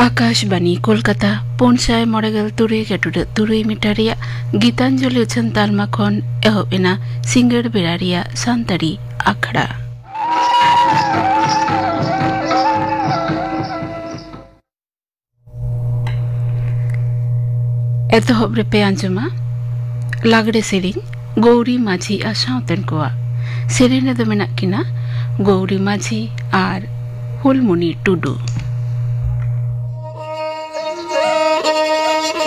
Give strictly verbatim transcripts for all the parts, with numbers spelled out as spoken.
ᱟᱠᱟᱥᱵᱟᱱᱤ ᱠᱳᱞᱠᱟᱛᱟ, ᱯᱩᱱ ᱥᱟᱭ ᱢᱚᱬᱮ ᱜᱮᱞ ᱛᱩᱨᱩᱭ ᱜᱮ ᱴᱩᱰᱟᱹᱜ ᱛᱩᱨᱩᱭ ᱢᱤᱴᱟᱨ ᱨᱮᱭᱟᱜ ᱜᱤᱛᱟᱧᱡᱚᱞᱤ ᱩᱪᱷᱟᱹᱱ ᱛᱟᱞᱢᱟ ᱠᱷᱚᱱ ᱮᱦᱚᱵ ᱮᱱᱟ ᱥᱤᱸᱜᱟᱹᱲ ᱵᱮᱲᱟ ᱨᱮᱭᱟᱜ ᱥᱟᱱᱛᱟᱲᱤ ᱟᱠᱷᱲᱟ᱾ ᱮᱛᱚᱦᱚᱵ ᱨᱮᱯᱮ ᱟᱸᱡᱚᱢᱟ ᱞᱟᱜᱽᱲᱮ ᱥᱮᱨᱮᱧ ᱜᱳᱣᱨᱤ ᱢᱟᱹᱡᱷᱤ ᱟᱨ ᱥᱟᱶᱛᱮᱱ ᱠᱚᱣᱟᱜ᱾ ᱥᱮᱨᱮᱧ ᱨᱮᱫᱚ ᱢᱮᱱᱟᱜ ᱠᱤᱱᱟ ᱜᱳᱣᱨᱤ ᱢᱟᱹᱡᱷᱤ ᱟᱨ ᱦᱩᱞᱢᱩᱱᱤ ᱴᱩᱰᱩ᱾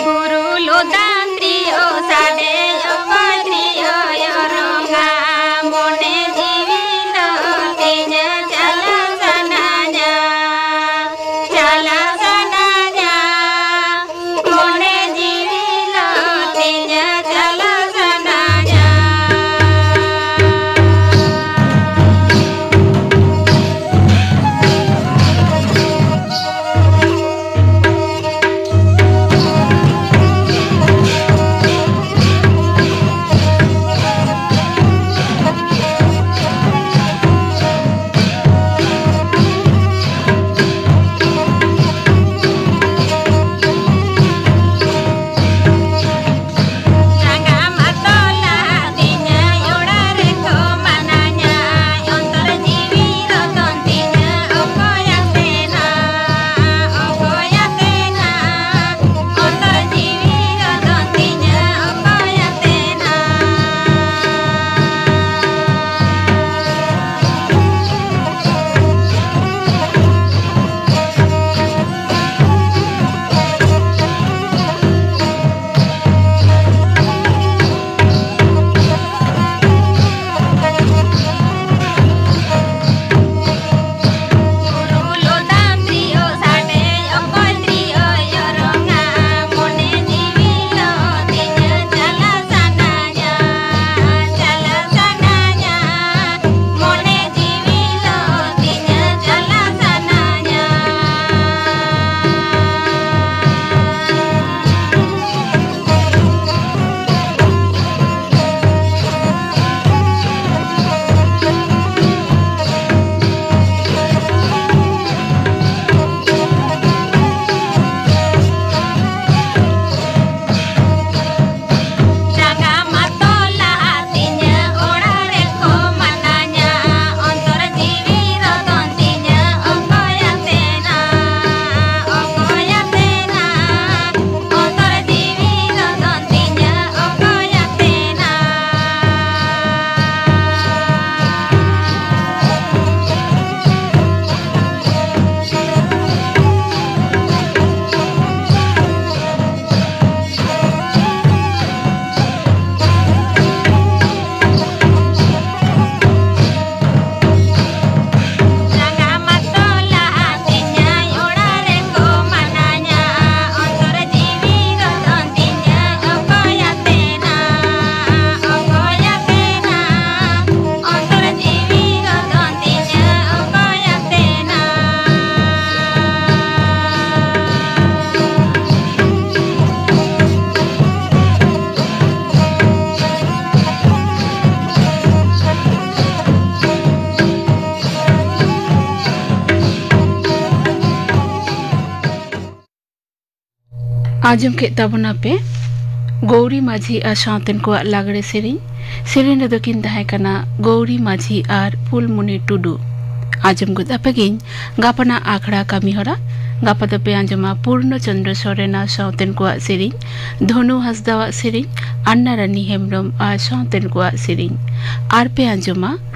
ᱜᱩᱨᱩ ᱞᱚᱫᱟᱱ ᱛᱤᱭᱳ ᱥᱟᱰᱮ ᱚᱠᱚᱭ ᱛᱤᱭᱳ ᱚᱨᱚᱝᱟ, ᱢᱚᱱᱮ ᱡᱤᱣᱤ ᱫᱚ ᱛᱤᱧᱟᱹ ᱪᱟᱞᱟᱣ ᱥᱟᱱᱟᱧᱟ, ᱪᱟᱞᱟᱣ ᱥᱟᱱᱟᱧᱟ, ᱢᱚᱱᱮ ᱡᱤᱣᱤ ᱫᱚ ᱛᱤᱧᱟᱹ ᱪᱟᱞᱟᱣ ᱥᱟᱱᱟᱧᱟ᱾ ᱟᱸᱡᱚᱢ ᱠᱮᱫ ᱛᱟᱵᱚᱱᱟᱯᱮ ᱜᱳᱣᱨᱤ ᱢᱟᱹᱡᱷᱤ ᱟᱨ ᱥᱟᱶᱛᱮᱱ ᱠᱚᱣᱟᱜ ᱞᱟᱜᱽᱲᱮ ᱥᱮᱨᱮᱧ᱾ ᱥᱮᱨᱮᱧ ᱨᱮᱫᱚ ᱠᱤᱱ ᱛᱟᱦᱮᱸ ᱠᱟᱱᱟ ᱜᱳᱣᱨᱤ ᱢᱟᱹᱡᱷᱤ ᱟᱨ ᱯᱷᱩᱞᱢᱩᱱᱤ ᱴᱩᱰᱩ᱾ ᱟᱸᱡᱚᱢ ᱜᱚᱫ ᱟᱯᱮ ᱜᱤᱧ ᱜᱟᱯᱟᱱᱟᱜ ᱟᱠᱷᱲᱟ ᱠᱟᱹᱢᱤᱦᱚᱨᱟ᱾ ᱜᱟᱯᱟ ᱫᱚᱯᱮ ᱟᱸᱡᱚᱢᱟ ᱯᱩᱨᱱᱚ ᱪᱚᱱᱫᱨᱚ ᱥᱚᱨᱮᱱ ᱟᱨ ᱥᱟᱶᱛᱮᱱ ᱠᱚᱣᱟᱜ ᱥᱮᱨᱮᱧ, ᱫᱷᱚᱱᱩ ᱦᱟᱸᱥᱫᱟᱣᱟᱜ ᱥᱮᱨᱮᱧ, ᱟᱱᱱᱟ ᱨᱟᱱᱤ ᱦᱮᱢᱵᱽᱨᱚᱢ ᱟᱨ ᱥᱟᱶᱛᱮᱱ ᱠᱚᱣᱟᱜ ᱥᱮᱨᱮᱧ᱾ ᱟᱨ ᱯᱮ ᱟᱸᱡᱚᱢᱟ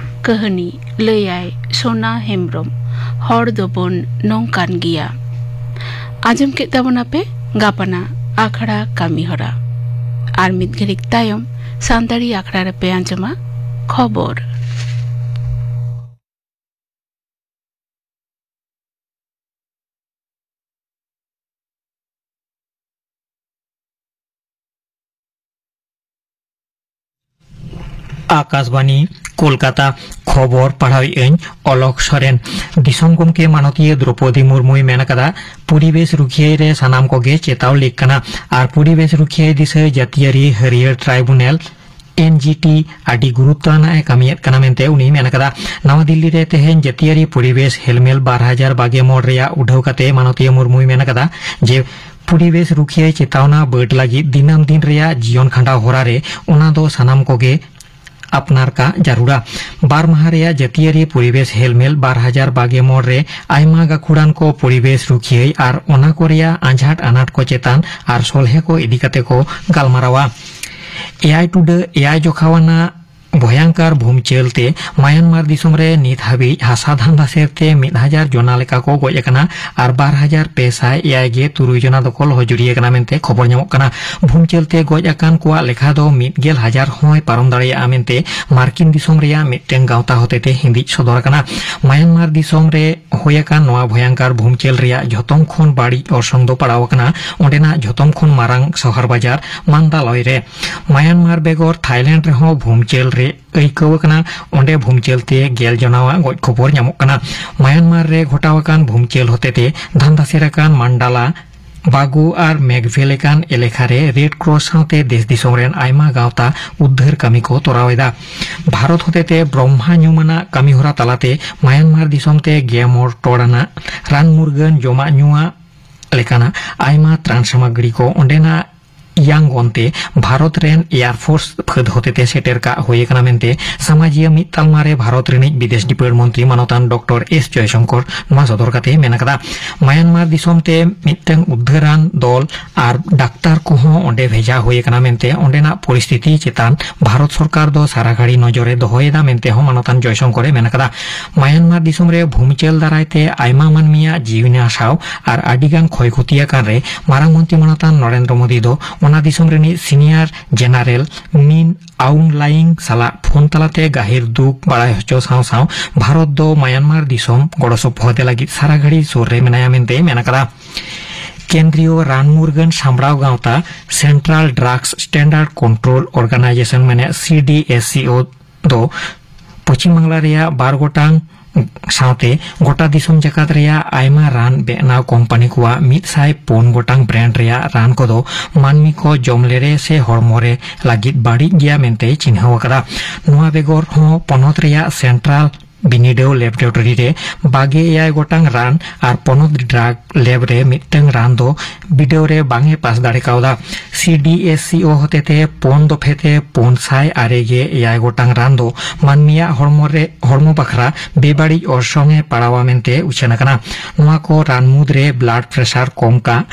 ᱠᱟᱹᱦᱱᱤ, ᱞᱟᱹᱭᱟᱭ ᱥᱳᱱᱟ ᱦᱮᱢᱵᱽᱨᱚᱢ, ᱦᱚᱲ ᱫᱚᱵᱚᱱ ᱱᱚᱝᱠᱟᱱ ᱜᱮᱭᱟ᱾ ᱟᱸᱡᱚᱢ ᱠᱮᱫ ᱛᱟᱵᱚᱱᱟᱯᱮ ᱜᱟᱯᱟᱱᱟᱜ ᱟᱠᱷᱲᱟ ᱠᱟᱹᱢᱤᱦᱚᱨᱟ᱾ ᱟᱨ ᱢᱤᱫ ᱜᱷᱟᱹᱲᱤᱡ ᱛᱟᱭᱚᱢ ᱥᱟᱱᱛᱟᱲᱤ ᱟᱠᱷᱲᱟ ᱨᱮᱯᱮ ᱟᱸᱡᱚᱢᱟ ᱠᱷᱚᱵᱚᱨ᱾ ᱟᱠᱟᱥᱵᱟᱱᱤ, ᱠᱳᱞᱠᱟᱛᱟ᱾ ᱠᱷᱚᱵᱚᱨ ᱯᱟᱲᱦᱟᱣᱮᱫ ᱟᱹᱧ ᱚᱞᱚᱠ ᱥᱚᱨᱮᱱ᱾ ᱫᱤᱥᱚᱢ ᱜᱚᱢᱠᱮ ᱢᱟᱱᱚᱛᱤᱭᱟᱹ ᱫᱨᱚᱯᱚᱫᱤ ᱢᱩᱨᱢᱩᱭ ᱢᱮᱱ ᱟᱠᱟᱫᱟ, ᱯᱚᱨᱤᱵᱮᱥ ᱨᱩᱠᱷᱤᱭᱟᱹ ᱨᱮ ᱥᱟᱱᱟᱢ ᱠᱚᱜᱮ ᱪᱮᱛᱟᱣ ᱞᱮᱠ ᱠᱟᱱᱟ ᱟᱨ ᱯᱚᱨᱤᱵᱮᱥ ᱨᱩᱠᱷᱤᱭᱟᱹ ᱫᱤᱥᱟᱹ ᱡᱟᱹᱛᱤᱭᱟᱹᱨᱤ ᱦᱟᱹᱨᱭᱟᱹᱲ ᱴᱨᱟᱭᱵᱩᱱᱟᱞ, ᱮᱱ ᱡᱤ ᱴᱤ, ᱟᱹᱰᱤ ᱜᱩᱨᱩᱛᱛᱚ ᱟᱱᱟᱜ ᱮ ᱠᱟᱹᱢᱤᱭᱮᱫ ᱠᱟᱱᱟ ᱢᱮᱱᱛᱮ ᱩᱱᱤᱭ ᱢᱮᱱ ᱟᱠᱟᱫᱟ᱾ ᱱᱟᱣᱟ ᱫᱤᱞᱞᱤ ᱨᱮ ᱛᱮᱦᱮᱧ ᱡᱟᱹᱛᱤᱭᱟᱹᱨᱤ ᱯᱚᱨᱤᱵᱮᱥ ᱦᱮᱞᱢᱮᱞ ᱵᱟᱨ ᱦᱟᱡᱟᱨ ᱵᱟᱜᱮ ᱢᱚᱬ ᱨᱮᱭᱟᱜ ᱩᱰᱷᱟᱹᱣ ᱠᱟᱛᱮ ᱢᱟᱱᱚᱛᱤᱭᱟᱹ ᱢᱩᱨᱢᱩᱭ ᱢᱮᱱ ᱟᱠᱟᱫᱟ ᱡᱮ ᱯᱚᱨᱤᱵᱮᱥ ᱨᱩᱠᱷᱤᱭᱟᱹ ᱪᱮᱛᱟᱣᱱᱟ ᱵᱟᱹᱰ ᱞᱟᱹᱜᱤᱫ ᱫᱤᱱᱟᱹᱢ ᱫᱤᱱ ᱨᱮᱭᱟᱜ ᱡᱤᱭᱚᱱ ᱠᱷᱟᱸᱰᱟᱣ ᱦᱚᱨᱟ ᱨᱮ ᱚᱱᱟ ᱫᱚ ᱥᱟᱱᱟᱢ ᱠᱚᱜᱮ ᱟᱯᱱᱟᱨ ᱠᱟᱜ ᱡᱟᱹᱨᱩᱲᱟ᱾ ᱵᱟᱨ ᱢᱟᱦᱟ ᱨᱮᱭᱟᱜ ᱡᱟᱹᱛᱤᱭᱟᱹᱨᱤ ᱯᱚᱨᱤᱵᱮᱥ ᱦᱮᱞᱢᱮᱞ ᱵᱟᱨ ᱦᱟᱡᱟᱨ ᱵᱟᱜᱮ ᱢᱚᱬ ᱨᱮ ᱟᱭᱢᱟ ᱜᱟᱹᱠᱷᱩᱲᱟᱱ ᱠᱚ ᱯᱚᱨᱤᱵᱮᱥ ᱨᱩᱠᱷᱤᱭᱟᱹ ᱟᱨ ᱚᱱᱟ ᱠᱚ ᱨᱮᱭᱟᱜ ᱟᱸᱡᱷᱟᱴ ᱟᱱᱟᱴ ᱠᱚ ᱪᱮᱛᱟᱱ ᱟᱨ ᱥᱚᱞᱦᱮ ᱠᱚ ᱤᱫᱤ ᱠᱟᱛᱮ ᱠᱚ ᱜᱟᱞᱢᱟᱨᱟᱣᱟ᱾ ᱮᱭᱟᱭ ᱴᱩᱰᱟᱹ ᱮᱭᱟᱭ ᱡᱚᱠᱷᱟᱣᱟᱱᱟᱜ ᱵᱷᱚᱭᱟᱝᱠᱟᱨ ᱵᱷᱩᱢᱪᱟᱹᱞ ᱛᱮ ᱢᱟᱭᱟᱱᱢᱟᱨ ᱫᱤᱥᱚᱢ ᱨᱮ ᱱᱤᱛ ᱦᱟᱹᱵᱤᱡ ᱦᱟᱥᱟ ᱫᱷᱟᱱᱫᱟ ᱥᱮᱨ ᱛᱮ ᱢᱤᱫ ᱦᱟᱡᱟᱨ ᱡᱚᱱᱟ ᱞᱮᱠᱟ ᱠᱚ ᱜᱚᱡ ᱟᱠᱟᱱᱟ ᱟᱨ ᱵᱟᱨ ᱦᱟᱡᱟᱨ ᱯᱮ ᱥᱟᱭ ᱮᱭᱟᱭ ᱜᱮ ᱛᱩᱨᱩᱭ ᱡᱚᱱᱟ ᱫᱚᱠᱚ ᱞᱚᱦᱚᱡᱩᱨᱤ ᱟᱠᱟᱱᱟ ᱢᱮᱱᱛᱮ ᱠᱷᱚᱵᱚᱨ ᱧᱟᱢᱚᱜ ᱠᱟᱱᱟ᱾ ᱵᱷᱩᱢᱪᱟᱹᱞ ᱛᱮ ᱜᱚᱡ ᱟᱠᱟᱱ ᱠᱚᱣᱟᱜ ᱞᱮᱠᱷᱟ ᱫᱚ ᱢᱤᱫ ᱜᱮᱞ ᱦᱟᱡᱟᱨ ᱦᱚᱸᱭ ᱯᱟᱨᱚᱢ ᱫᱟᱲᱮᱭᱟᱜᱼᱟ ᱢᱮᱱᱛᱮ ᱢᱟᱨᱠᱤᱱ ᱫᱤᱥᱚᱢ ᱨᱮᱭᱟᱜ ᱢᱤᱫᱴᱟᱝ ᱜᱟᱶᱛᱟ ᱦᱚᱛᱮᱛᱮ ᱦᱤᱸᱫᱤᱡ ᱥᱚᱫᱚᱨ ᱟᱠᱟᱱᱟ᱾ ᱢᱟᱭᱟᱱᱢᱟᱨ ᱫᱤᱥᱚᱢ ᱨᱮ ᱦᱩᱭ ᱟᱠᱟᱱ ᱱᱚᱣᱟ ᱵᱷᱚᱭᱟᱝᱠᱟᱨ ᱵᱷᱩᱢᱪᱟᱹᱞ ᱨᱮᱭᱟᱜ ᱡᱷᱚᱛᱚᱢ ᱠᱷᱚᱱ ᱵᱟᱹᱲᱤᱡ ᱚᱨᱥᱚᱝ ᱫᱚ ᱯᱟᱲᱟᱣ ᱟᱠᱟᱱᱟ ᱚᱸᱰᱮᱱᱟᱜ ᱡᱷᱚᱛᱚᱢ ᱠᱷᱚᱱ ᱢᱟᱨᱟᱝ ᱥᱚᱦᱚᱨ ᱵᱟᱡᱟᱨ ᱢᱟᱱᱫᱟᱞᱚᱭ ᱨᱮ᱾ ᱢᱟᱭᱟᱱᱢᱟᱨ ᱵᱮᱜᱚᱨ ᱛᱷᱟᱭᱞᱮᱱᱰ ᱨᱮᱦᱚᱸ ᱵᱷᱩᱢᱪᱟᱹᱞ ᱨᱮ ᱟᱹᱭᱠᱟᱹᱣ ᱟᱠᱟᱱᱟ᱾ ᱚᱸᱰᱮ ᱵᱷᱩᱢᱪᱟᱹᱞ ᱛᱮ ᱜᱮᱞ ᱡᱚᱱᱟᱣᱟᱜ ᱜᱚᱡ ᱠᱷᱚᱵᱚᱨ ᱧᱟᱢᱚᱜ ᱠᱟᱱᱟ᱾ ᱢᱟᱭᱟᱱᱢᱟᱨ ᱨᱮ ᱜᱷᱚᱴᱟᱣ ᱟᱠᱟᱱ ᱵᱷᱩᱢᱪᱟᱹᱞ ᱦᱚᱛᱮᱛᱮ ᱫᱷᱟᱱᱫᱟᱥᱮᱨ ᱟᱠᱟᱱ ᱢᱟᱱᱰᱟᱞᱟ, ᱵᱟᱜᱩ ᱟᱨ ᱢᱮᱜᱽᱵᱷᱮ ᱞᱮᱠᱟᱱ ᱮᱞᱮᱠᱷᱟ ᱨᱮ ᱨᱮᱰ ᱠᱨᱚᱥ ᱥᱟᱶᱛᱮ ᱫᱮᱥ ᱫᱤᱥᱚᱢ ᱨᱮᱱ ᱟᱭᱢᱟ ᱜᱟᱶᱛᱟ ᱩᱫᱽᱫᱷᱟᱹᱨ ᱠᱟᱹᱢᱤ ᱠᱚ ᱛᱚᱨᱟᱣ ᱮᱫᱟ᱾ ᱵᱷᱟᱨᱚᱛ ᱦᱚᱛᱮᱛᱮ ᱵᱨᱚᱦᱢᱟ ᱧᱩᱢᱟᱱᱟᱜ ᱠᱟᱹᱢᱤᱦᱚᱨᱟ ᱛᱟᱞᱟᱛᱮ ᱢᱟᱭᱟᱱᱢᱟᱨ ᱫᱤᱥᱚᱢ ᱛᱮ ᱜᱮ ᱢᱚᱬ ᱴᱚᱲ ᱟᱱᱟᱜ ᱨᱟᱱ ᱢᱩᱨᱜᱟᱹᱱ ᱡᱚᱢᱟᱜ ᱧᱩᱣᱟᱜ ᱞᱮᱠᱟᱱᱟᱜ ᱟᱭᱢᱟ ᱛᱨᱟᱱ ᱥᱟᱢᱟᱜᱨᱤ ᱠᱚ ᱚᱸᱰᱮᱱᱟᱜ ᱭᱟᱝᱜᱚᱱ ᱛᱮ ᱵᱷᱟᱨᱚᱛ ᱨᱮᱱ ᱮᱭᱟᱨ ᱯᱷᱳᱨᱥ ᱯᱷᱟᱹᱫ ᱦᱚᱛᱮᱛᱮ ᱥᱮᱴᱮᱨ ᱠᱟᱜ ᱦᱩᱭ ᱟᱠᱟᱱᱟ ᱢᱮᱱᱛᱮ ᱥᱟᱢᱟᱡᱤᱭᱟᱹ ᱢᱤᱫ ᱛᱟᱞᱢᱟ ᱨᱮ ᱵᱷᱟᱨᱚᱛ ᱨᱤᱱᱤᱡ ᱵᱤᱫᱮᱥ ᱰᱤᱯᱟᱹᱲ ᱢᱚᱱᱛᱨᱤ ᱢᱟᱱᱚᱛᱟᱱ ᱰᱚᱠᱴᱚᱨ ᱮᱥ ᱡᱚᱭᱥᱚᱝᱠᱚᱨ ᱱᱚᱣᱟ ᱥᱚᱫᱚᱨ ᱠᱟᱛᱮ ᱢᱮᱱ ᱟᱠᱟᱫᱟ, ᱢᱟᱭᱟᱱᱢᱟᱨ ᱫᱤᱥᱚᱢ ᱛᱮ ᱢᱤᱫᱴᱟᱝ ᱩᱫᱽᱫᱷᱟᱹᱨᱟᱱ ᱫᱚᱞ ᱟᱨ ᱰᱟᱠᱛᱟᱨ ᱠᱚᱦᱚᱸ ᱚᱸᱰᱮ ᱵᱷᱮᱡᱟ ᱦᱩᱭ ᱟᱠᱟᱱᱟ ᱢᱮᱱᱛᱮ ᱚᱸᱰᱮᱱᱟᱜ ᱯᱚᱨᱤᱥᱛᱷᱤᱛᱤ ᱪᱮᱛᱟᱱ ᱵᱷᱟᱨᱚᱛ ᱥᱚᱨᱠᱟᱨ ᱫᱚ ᱥᱟᱨᱟ ᱜᱷᱟᱹᱲᱤ ᱱᱚᱡᱚᱨᱮ ᱫᱚᱦᱚᱭᱮᱫᱟ ᱢᱮᱱᱛᱮ ᱦᱚᱸ ᱢᱟᱱᱚᱛᱟᱱ ᱡᱚᱭᱥᱚᱝᱠᱚᱨᱮ ᱢᱮᱱ ᱟᱠᱟᱫᱟ᱾ ᱢᱟᱭᱟᱱᱢᱟᱨ ᱫᱤᱥᱚᱢ ᱨᱮ ᱵᱷᱩᱢᱤᱪᱟᱹᱞ ᱫᱟᱨᱟᱭ ᱛᱮ ᱟᱭᱢᱟ ᱢᱟᱹᱱᱢᱤᱭᱟᱜ ᱡᱤᱣᱤ ᱱᱟᱥᱟᱣ ᱟᱨ ᱟᱹᱰᱤᱜᱟᱱ ᱠᱷᱚᱭ ᱠᱷᱚᱛᱤ ᱟᱠᱟᱱ ᱨᱮ ᱢᱟᱨᱟᱝ ᱢᱚᱱᱛᱨᱤ ᱢᱟᱱᱚᱛᱟᱱ ᱱᱚᱨᱮᱱᱫᱨᱚ ᱢᱳᱫᱤ ᱫᱚ ᱚᱱᱟ ᱫᱤᱥᱚᱢ ᱨᱤᱱᱤᱡ ᱥᱤᱱᱤᱭᱟᱨ ᱡᱮᱱᱟᱨᱮᱞ ᱢᱤᱱ ᱟᱣᱩᱝ ᱞᱟᱭᱤᱝ ᱥᱟᱞᱟᱜ ᱯᱷᱳᱱ ᱛᱟᱞᱟᱛᱮ ᱜᱟᱹᱦᱤᱨ ᱫᱩᱠ ᱵᱟᱲᱟᱭ ᱦᱚᱪᱚ ᱥᱟᱶ ᱥᱟᱶ ᱵᱷᱟᱨᱚᱛ ᱫᱚ ᱢᱟᱭᱟᱱᱢᱟᱨ ᱫᱤᱥᱚᱢ ᱜᱚᱲᱚ ᱥᱚᱯᱚᱦᱚᱫ ᱞᱟᱹᱜᱤᱫ ᱥᱟᱨᱟ ᱜᱷᱟᱹᱲᱤ ᱥᱩᱨ ᱨᱮ ᱢᱮᱱᱟᱭᱟ ᱢᱮᱱᱛᱮ ᱢᱮᱱ ᱟᱠᱟᱫᱟ᱾ ᱠᱮᱱᱫᱨᱤᱭᱚ ᱨᱟᱱ ᱢᱩᱨᱜᱟᱹᱱ ᱥᱟᱢᱵᱲᱟᱣ ᱜᱟᱶᱛᱟ ᱥᱮᱱᱴᱨᱟᱞ ᱰᱨᱟᱜᱥ ᱥᱴᱮᱱᱰᱟᱨᱰ ᱠᱚᱱᱴᱨᱳᱞ ᱚᱨᱜᱟᱱᱟᱭᱡᱮᱥᱚᱱ ᱢᱟᱱᱮ ᱥᱤᱰᱤᱮᱥᱤᱳ ᱫᱚ ᱯᱚᱪᱷᱤᱢ ᱵᱟᱝᱞᱟ ᱨᱮᱭᱟᱜ ᱵᱟᱨ ᱜᱚᱴᱟᱝ ᱥᱟᱶᱛᱮ ᱜᱚᱴᱟ ᱫᱤᱥᱚᱢ ᱡᱟᱠᱟᱛ ᱨᱮᱭᱟᱜ ᱟᱭᱢᱟ ᱨᱟᱱ ᱵᱮᱱᱟᱣ ᱠᱳᱢᱯᱟᱱᱤ ᱠᱚᱣᱟᱜ ᱢᱤᱫ ᱥᱟᱭ ᱯᱩᱱ ᱜᱚᱴᱟᱝ ᱵᱨᱟᱱᱰ ᱨᱮᱭᱟᱜ ᱨᱟᱱ ᱠᱚᱫᱚ ᱢᱟᱹᱱᱢᱤ ᱠᱚ ᱡᱚᱢ ᱞᱮᱨᱮ ᱥᱮ ᱦᱚᱲᱢᱚ ᱨᱮ ᱞᱟᱹᱜᱤᱫ ᱵᱟᱹᱲᱤᱡ ᱜᱮᱭᱟ ᱢᱮᱱᱛᱮᱭ ᱪᱤᱱᱦᱟᱹᱣ ᱟᱠᱟᱫᱟ᱾ ᱱᱚᱣᱟ ᱵᱮᱜᱚᱨ ᱦᱚᱸ ᱯᱚᱱᱚᱛ ᱨᱮᱭᱟᱜ ᱥᱮᱱᱴᱨᱟᱞ ᱵᱤᱱᱤᱰᱟᱹᱣ ᱞᱮᱵᱚᱨᱮᱴᱚᱨᱤ ᱨᱮ ᱵᱟᱜᱮ ᱮᱭᱟᱭ ᱜᱚᱴᱟᱝ ᱨᱟᱱ ᱟᱨ ᱯᱚᱱᱚᱛ ᱰᱨᱟᱜᱽ ᱞᱮᱵ ᱨᱮ ᱢᱤᱫᱴᱟᱝ ᱨᱟᱱ ᱫᱚ ᱵᱤᱰᱟᱹᱣ ᱨᱮ ᱵᱟᱝ ᱮ ᱯᱟᱥ ᱫᱟᱲᱮ ᱠᱟᱣᱫᱟ᱾ ᱥᱤᱰᱤᱮᱥᱤᱳ ᱦᱚᱛᱮᱛᱮ ᱯᱩᱱ ᱫᱚᱯᱷᱮ ᱛᱮ ᱯᱩᱱ ᱥᱟᱭ ᱟᱨᱮ ᱜᱮ ᱮᱭᱟᱭ ᱜᱚᱴᱟᱝ ᱨᱟᱱ ᱫᱚ ᱢᱟᱹᱱᱢᱤᱭᱟᱜ ᱦᱚᱲᱢᱚ ᱨᱮ, ᱦᱚᱲᱢᱚ ᱵᱟᱠᱷᱨᱟ ᱵᱮᱵᱟᱹᱲᱤᱡ ᱚᱨᱥᱚᱝ ᱮ ᱯᱟᱲᱟᱣᱟ ᱢᱮᱱᱛᱮ ᱩᱪᱷᱟᱹᱱ ᱟᱠᱟᱱᱟ᱾ ᱱᱚᱣᱟ ᱠᱚ ᱨᱟᱱ ᱢᱩᱫᱽ ᱨᱮ ᱵᱞᱟᱰ ᱯᱨᱮᱥᱟᱨ ᱠᱚᱢ ᱠᱟᱜ,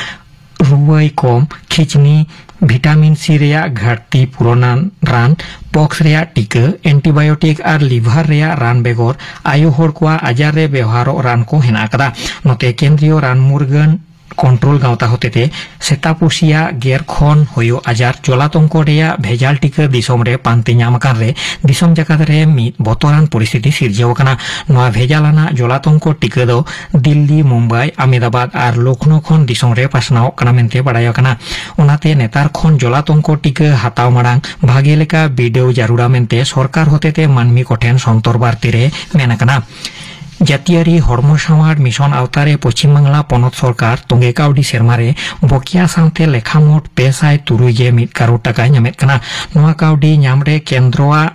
ᱨᱩᱣᱟᱹᱭ ᱠᱚᱢ, ᱠᱷᱤᱪᱱᱤ, ᱵᱷᱤᱴᱟᱢᱤᱱ ᱥᱤ ᱨᱮᱭᱟᱜ ᱜᱷᱟᱴᱛᱤ ᱯᱩᱨᱚᱱᱟᱱ ᱨᱟᱱ, ᱯᱚᱠᱥ ᱨᱮᱭᱟᱜ ᱴᱤᱠᱟᱹ, ᱮᱱᱴᱤᱵᱟᱭᱳᱴᱤᱠ ᱟᱨ ᱞᱤᱵᱷᱟᱨ ᱨᱮᱭᱟᱜ ᱨᱟᱱ ᱵᱮᱜᱚᱨ ᱟᱭᱳ ᱦᱚᱲ ᱠᱚᱣᱟᱜ ᱟᱡᱟᱨ ᱨᱮ ᱵᱮᱣᱦᱟᱨᱚᱜ ᱨᱟᱱ ᱠᱚ ᱦᱮᱱᱟᱜ ᱟᱠᱟᱫᱟ᱾ ᱱᱚᱛᱮ ᱠᱮᱱᱫᱨᱤᱭᱚ ᱨᱟᱱ ᱢᱩᱨᱜᱟᱹᱱ ᱠᱚᱱᱴᱨᱳᱞ ᱜᱟᱶᱛᱟ ᱦᱚᱛᱮᱛᱮ ᱥᱮᱛᱟ ᱯᱩᱥᱤᱭᱟᱜ ᱜᱮᱨ ᱠᱷᱚᱱ ᱦᱩᱭᱩᱜ ᱟᱡᱟᱨ ᱡᱚᱞᱟᱛᱚᱝᱠᱚ ᱨᱮᱭᱟᱜ ᱵᱷᱮᱡᱟᱞ ᱴᱤᱠᱟᱹ ᱫᱤᱥᱚᱢ ᱨᱮ ᱯᱟᱱᱛᱮ ᱧᱟᱢ ᱟᱠᱟᱱ ᱨᱮ ᱫᱤᱥᱚᱢ ᱡᱟᱠᱟᱛ ᱨᱮ ᱢᱤᱫ ᱵᱚᱛᱚᱨᱟᱱ ᱯᱚᱨᱤᱥᱛᱷᱤᱛᱤ ᱥᱤᱨᱡᱟᱹᱣ ᱟᱠᱟᱱᱟ᱾ ᱱᱚᱣᱟ ᱵᱷᱮᱡᱟᱞ ᱟᱱᱟᱜ ᱡᱚᱞᱟᱛᱚᱝᱠᱚ ᱴᱤᱠᱟᱹ ᱫᱚ ᱫᱤᱞᱞᱤ, ᱢᱩᱢᱵᱟᱭ, ᱟᱢᱮᱫᱟᱵᱟᱫ ᱟᱨ ᱞᱚᱠᱷᱱᱚ ᱠᱷᱚᱱ ᱫᱤᱥᱚᱢ ᱨᱮ ᱯᱟᱥᱱᱟᱣᱚᱜ ᱠᱟᱱᱟ ᱢᱮᱱᱛᱮ ᱵᱟᱲᱟᱭ ᱟᱠᱟᱱᱟ᱾ ᱚᱱᱟᱛᱮ ᱱᱮᱛᱟᱨ ᱠᱷᱚᱱ ᱡᱚᱞᱟᱛᱚᱝᱠᱚ ᱴᱤᱠᱟᱹ ᱦᱟᱛᱟᱣ ᱢᱟᱲᱟᱝ ᱵᱷᱟᱜᱮ ᱞᱮᱠᱟ ᱵᱤᱰᱟᱹᱣ ᱡᱟᱹᱨᱩᱲᱟ ᱢᱮᱱᱛᱮ ᱥᱚᱨᱠᱟᱨ ᱦᱚᱛᱮᱛᱮ ᱢᱟᱹᱱᱢᱤ ᱠᱚᱴᱷᱮᱱ ᱥᱚᱱᱛᱚᱨ ᱵᱟᱨᱛᱤ ᱨᱮ ᱢᱮᱱ ᱟᱠᱟᱱᱟ᱾ ᱡᱟᱹᱛᱤᱭᱟᱹᱨᱤ ᱦᱚᱲᱢᱚ ᱥᱟᱶᱟᱨ ᱢᱤᱥᱚᱱ ᱟᱣᱛᱟᱨᱮ ᱯᱚᱪᱷᱤᱢ ᱵᱟᱝᱞᱟ ᱯᱚᱱᱚᱛ ᱥᱚᱨᱠᱟᱨ ᱛᱚᱸᱜᱮ ᱠᱟᱹᱣᱰᱤ ᱥᱮᱨᱢᱟ ᱨᱮ ᱵᱚᱠᱮᱭᱟ ᱥᱟᱶᱛᱮ ᱞᱮᱠᱷᱟ ᱢᱳᱴ ᱯᱮ ᱥᱟᱭ ᱛᱩᱨᱩᱭ ᱜᱮ ᱢᱤᱫ ᱠᱟᱨᱳᱲ ᱴᱟᱠᱟᱭ ᱧᱟᱢᱮᱫ ᱠᱟᱱᱟ᱾ ᱱᱚᱣᱟ ᱠᱟᱹᱣᱰᱤ ᱧᱟᱢ ᱨᱮ ᱠᱮᱱᱫᱨᱚᱣᱟᱜ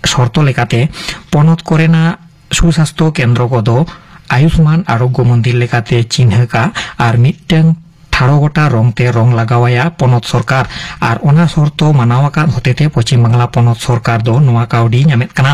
ᱥᱚᱨᱛᱚ ᱞᱮᱠᱟᱛᱮ ᱯᱚᱱᱚᱛ ᱠᱚᱨᱮᱱᱟᱜ ᱥᱩᱥᱟᱥᱛᱷᱚ ᱠᱮᱱᱫᱨᱚ ᱠᱚᱫᱚ ᱟᱭᱩᱥᱢᱟᱱ ᱟᱨᱳᱜᱽᱜᱚ ᱢᱚᱱᱫᱤᱨ ᱞᱮᱠᱟᱛᱮ ᱪᱤᱱᱦᱟᱹ ᱠᱟᱜ ᱟᱨ ᱢᱤᱫᱴᱟᱝ ᱴᱷᱟᱲᱚ ᱜᱚᱴᱟ ᱨᱚᱝ ᱛᱮ ᱨᱚᱝ ᱞᱟᱜᱟᱣᱟᱭᱟ ᱯᱚᱱᱚᱛ ᱥᱚᱨᱠᱟᱨ᱾ ᱟᱨ ᱚᱱᱟ ᱥᱚᱨᱛᱚ ᱢᱟᱱᱟᱣ ᱟᱠᱟᱫ ᱦᱚᱛᱮᱛᱮ ᱯᱚᱪᱷᱤᱢ ᱵᱟᱝᱞᱟ ᱯᱚᱱᱚᱛ ᱥᱚᱨᱠᱟᱨ ᱫᱚ ᱱᱚᱣᱟ ᱠᱟᱹᱣᱰᱤ ᱧᱟᱢᱮᱫ ᱠᱟᱱᱟ᱾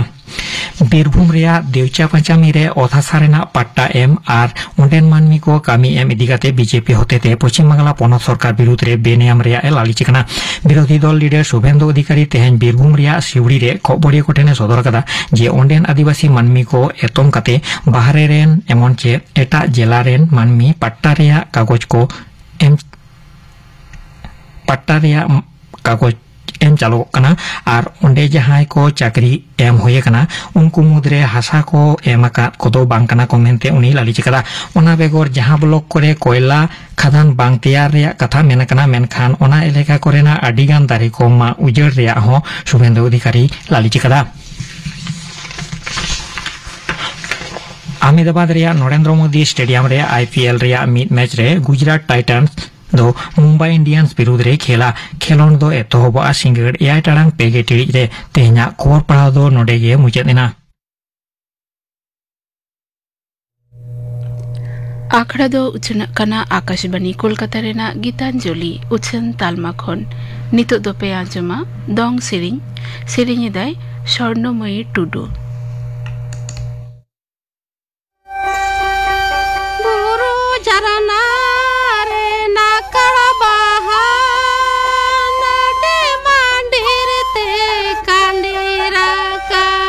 ᱵᱤᱨᱵᱷᱩᱢ ᱨᱮᱭᱟᱜ ᱫᱮᱣᱪᱟ ᱯᱟᱸᱪᱟᱢᱤ ᱨᱮ ᱚᱛ ᱦᱟᱥᱟ ᱨᱮᱱᱟᱜ ᱯᱟᱴᱴᱟ ᱮᱢ ᱟᱨ ᱚᱸᱰᱮᱱ ᱢᱟᱹᱱᱢᱤ ᱠᱚ ᱠᱟᱹᱢᱤ ᱮᱢ ᱤᱫᱤ ᱠᱟᱛᱮ ᱵᱤᱡᱮᱯᱤ ᱦᱚᱛᱮᱛᱮ ᱯᱚᱪᱷᱤᱢ ᱵᱟᱝᱞᱟ ᱯᱚᱱᱚᱛ ᱥᱚᱨᱠᱟᱨ ᱵᱤᱨᱩᱫᱽ ᱨᱮ ᱵᱮᱱᱮᱭᱟᱢ ᱨᱮᱭᱟᱜ ᱮ ᱞᱟᱹᱞᱤᱥ ᱟᱠᱟᱱᱟ᱾ ᱵᱤᱨᱳᱫᱷᱤ ᱫᱚᱞ ᱞᱤᱰᱟᱨ ᱥᱩᱵᱷᱮᱱᱫᱩ ᱚᱫᱷᱤᱠᱟᱨᱤ ᱛᱮᱦᱮᱧ ᱵᱤᱨᱵᱷᱩᱢ ᱨᱮᱭᱟᱜ ᱥᱤᱣᱲᱤ ᱨᱮ ᱠᱷᱚᱵᱚᱨᱤᱭᱟᱹ ᱠᱚ ᱴᱷᱮᱱ ᱮ ᱥᱚᱫᱚᱨ ᱟᱠᱟᱫᱟ ᱡᱮ ᱚᱸᱰᱮᱱ ᱟᱹᱫᱤᱵᱟᱹᱥᱤ ᱢᱟᱹᱱᱢᱤ ᱠᱚ ᱮᱛᱚᱢ ᱠᱟᱛᱮ ᱵᱟᱦᱨᱮ ᱨᱮᱱ ᱮᱢᱚᱱ ᱪᱮᱫ ᱮᱴᱟᱜ ᱡᱮᱞᱟ ᱨᱮᱱ ᱢᱟᱹᱱᱢᱤ ᱯᱟᱴᱴᱟ ᱨᱮᱭᱟᱜ ᱠᱟᱜᱚᱡᱽ ᱠᱚ ᱮᱢ, ᱯᱟᱴᱴᱟ ᱨᱮᱭᱟᱜ ᱠᱟᱜᱚᱡᱽ ᱮᱢ ᱪᱟᱞᱚᱜ ᱠᱟᱱᱟ᱾ ᱟᱨ ᱚᱸᱰᱮ ᱡᱟᱦᱟᱸᱭ ᱠᱚ ᱪᱟᱹᱠᱨᱤ ᱮᱢ ᱦᱩᱭ ᱟᱠᱟᱱᱟ, ᱩᱱᱠᱩ ᱢᱩᱫᱽᱨᱮ ᱦᱟᱥᱟ ᱠᱚ ᱮᱢ ᱟᱠᱟᱫ ᱠᱚᱫᱚ ᱵᱟᱝ ᱠᱟᱱᱟ ᱠᱚ ᱢᱮᱱᱛᱮ ᱩᱱᱤ ᱞᱟᱹᱞᱤᱥ ᱟᱠᱟᱫᱟ᱾ ᱚᱱᱟ ᱵᱮᱜᱚᱨ ᱡᱟᱦᱟᱸ ᱵᱞᱚᱠ ᱠᱚᱨᱮ ᱠᱚᱭᱞᱟ ᱠᱷᱟᱫᱟᱱ ᱵᱟᱝ ᱛᱮᱭᱟᱨ ᱨᱮᱭᱟᱜ ᱠᱟᱛᱷᱟ ᱢᱮᱱ ᱟᱠᱟᱱᱟ, ᱢᱮᱱᱠᱷᱟᱱ ᱚᱱᱟ ᱮᱞᱟᱠᱟ ᱠᱚᱨᱮᱱᱟᱜ ᱟᱹᱰᱤ ᱜᱟᱱ ᱫᱟᱨᱮ ᱠᱚ ᱢᱟᱜ ᱩᱡᱟᱹᱲ ᱨᱮᱭᱟᱜ ᱦᱚᱸ ᱥᱩᱵᱷᱮᱱᱫᱩ ᱚᱫᱷᱤᱠᱟᱨᱤ ᱞᱟᱹᱞᱤᱥ ᱟᱠᱟᱫᱟ᱾ ᱟᱦᱢᱮᱫᱟᱵᱟᱫᱽ ᱨᱮᱭᱟᱜ ᱱᱚᱨᱮᱱᱫᱨᱚ ᱢᱳᱫᱤ ᱥᱴᱮᱰᱤᱭᱟᱢ ᱨᱮ ᱟᱭ ᱯᱤ ᱮᱞ ᱨᱮᱭᱟᱜ ᱢᱤᱫ ᱢᱮᱪ ᱨᱮ ᱜᱩᱡᱽᱨᱟᱴ ᱴᱟᱭᱴᱟᱱᱥ ᱫᱚ ᱢᱩᱢᱵᱟᱭ ᱤᱱᱰᱤᱭᱟᱱᱥ ᱵᱤᱨᱩᱫᱽ ᱨᱮ ᱠᱷᱮᱞᱟ᱾ ᱠᱷᱮᱞᱚᱸᱰ ᱫᱚ ᱮᱛᱚᱦᱚᱵᱚᱜᱼᱟ ᱥᱤᱸᱜᱟᱹᱲ ᱮᱭᱟᱭ ᱴᱟᱲᱟᱝ ᱯᱮ ᱜᱮ ᱴᱤᱲᱤᱡ ᱨᱮ᱾ ᱛᱮᱦᱮᱧᱟᱜ ᱠᱷᱚᱵᱚᱨ ᱯᱟᱲᱦᱟᱣ ᱫᱚ ᱱᱚᱰᱮ ᱜᱮ ᱢᱩᱪᱟᱹᱫ ᱮᱱᱟ᱾ ᱟᱠᱷᱲᱟ ᱫᱚ ᱩᱪᱷᱟᱹᱱᱚᱜ ᱠᱟᱱᱟ ᱟᱠᱟᱥᱵᱟᱬᱤ ᱠᱳᱞᱠᱟᱛᱟ ᱨᱮᱱᱟᱜ ᱜᱤᱛᱟᱧᱡᱚᱞᱤ ᱩᱪᱷᱟᱹᱱ ᱛᱟᱞᱢᱟ ᱠᱷᱚᱱ᱾ ᱱᱤᱛᱚᱜ ᱫᱚᱯᱮ ᱟᱸᱡᱚᱢᱟ ᱫᱚᱝ ᱥᱮᱨᱮᱧ᱾ ᱥᱮᱨᱮᱧ ᱮᱫᱟᱭ ᱥᱚᱨᱱᱚᱢᱚᱭᱤ ᱴᱩᱰᱩ᱾ ᱵᱩᱨᱩ ᱡᱷᱟᱨᱱᱟ ᱨᱮ ᱱᱟᱠᱟᱲ ᱵᱟᱦᱟ, ᱱᱟᱰᱮ ᱢᱟᱱᱰᱤᱨ ᱛᱮ ᱠᱟᱸᱰᱤ ᱨᱟᱠᱟᱵ᱾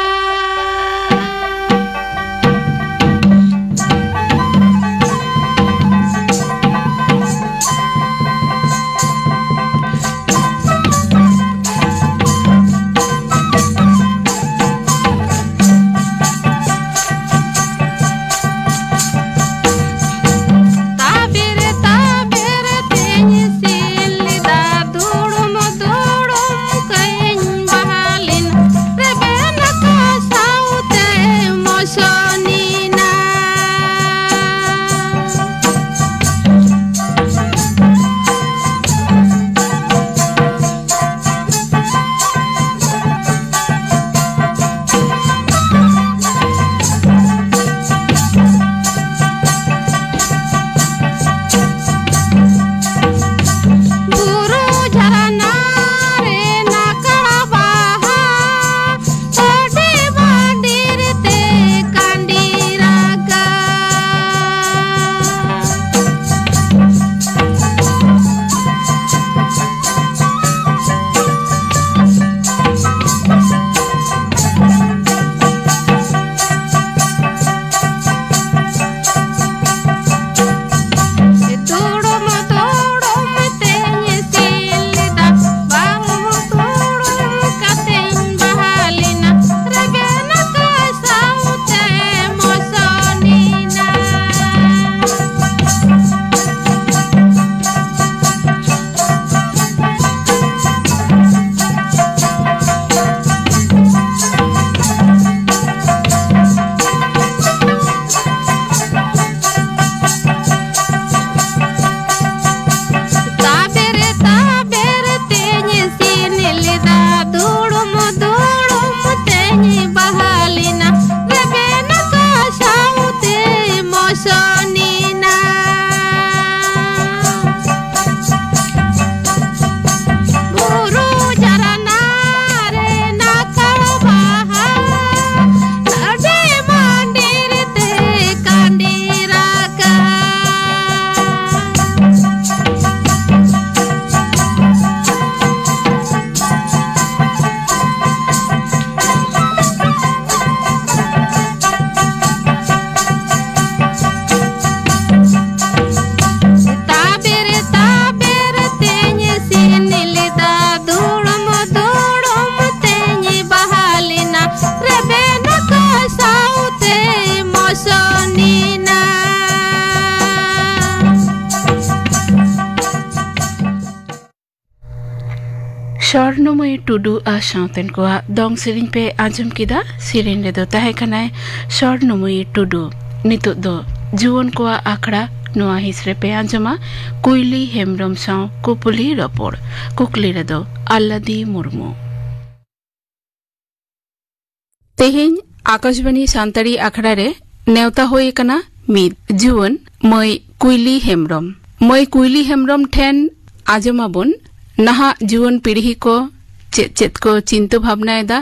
ᱥᱚᱨᱱᱚᱢᱚᱭᱤ ᱴᱩᱰᱩ ᱟᱨ ᱥᱟᱶᱛᱮᱱ ᱠᱚᱣᱟᱜ ᱫᱚᱝ ᱥᱮᱨᱮᱧ ᱯᱮ ᱟᱸᱡᱚᱢ ᱠᱮᱫᱟ᱾ ᱥᱮᱨᱮᱧ ᱨᱮᱫᱚ ᱛᱟᱦᱮᱸ ᱠᱟᱱᱟᱭ ᱥᱚᱨᱱᱚᱢᱚᱭᱤ ᱴᱩᱰᱩ᱾ ᱱᱤᱛᱚᱜ ᱫᱚ ᱡᱩᱣᱟᱹᱱ ᱠᱚᱣᱟᱜ ᱟᱠᱷᱲᱟ, ᱱᱚᱣᱟ ᱦᱤᱸᱥ ᱨᱮᱯᱮ ᱟᱸᱡᱚᱢᱟ ᱠᱩᱭᱞᱤ ᱦᱮᱢᱵᱽᱨᱚᱢ ᱥᱟᱶ ᱠᱩᱯᱩᱞᱤ ᱨᱚᱯᱚᱲ᱾ ᱠᱩᱠᱞᱤ ᱨᱮᱫᱚ ᱟᱞᱞᱟᱫᱤ ᱢᱩᱨᱢᱩ᱾ ᱛᱮᱦᱮᱧ ᱟᱠᱟᱥᱵᱟᱬᱤ ᱥᱟᱱᱛᱟᱲᱤ ᱟᱠᱷᱲᱟ ᱨᱮ ᱱᱮᱣᱛᱟ ᱦᱩᱭ ᱟᱠᱟᱱᱟ ᱢᱤᱫ ᱡᱩᱣᱟᱹᱱ ᱢᱟᱹᱭ ᱠᱩᱭᱞᱤ ᱦᱮᱢᱵᱽᱨᱚᱢ᱾ ᱢᱟᱹᱭ ᱠᱩᱭᱞᱤ ᱦᱮᱢᱵᱽᱨᱚᱢ ᱴᱷᱮᱱ ᱟᱸᱡᱚᱢᱟᱵᱚᱱ ᱱᱟᱦᱟᱜ ᱡᱩᱣᱟᱹᱱ ᱯᱤᱲᱦᱤ ᱠᱚ ᱪᱮᱫ ᱪᱮᱫ ᱠᱚ ᱪᱤᱱᱛᱟᱹ ᱵᱷᱟᱵᱽᱱᱟᱭᱮᱫᱟ,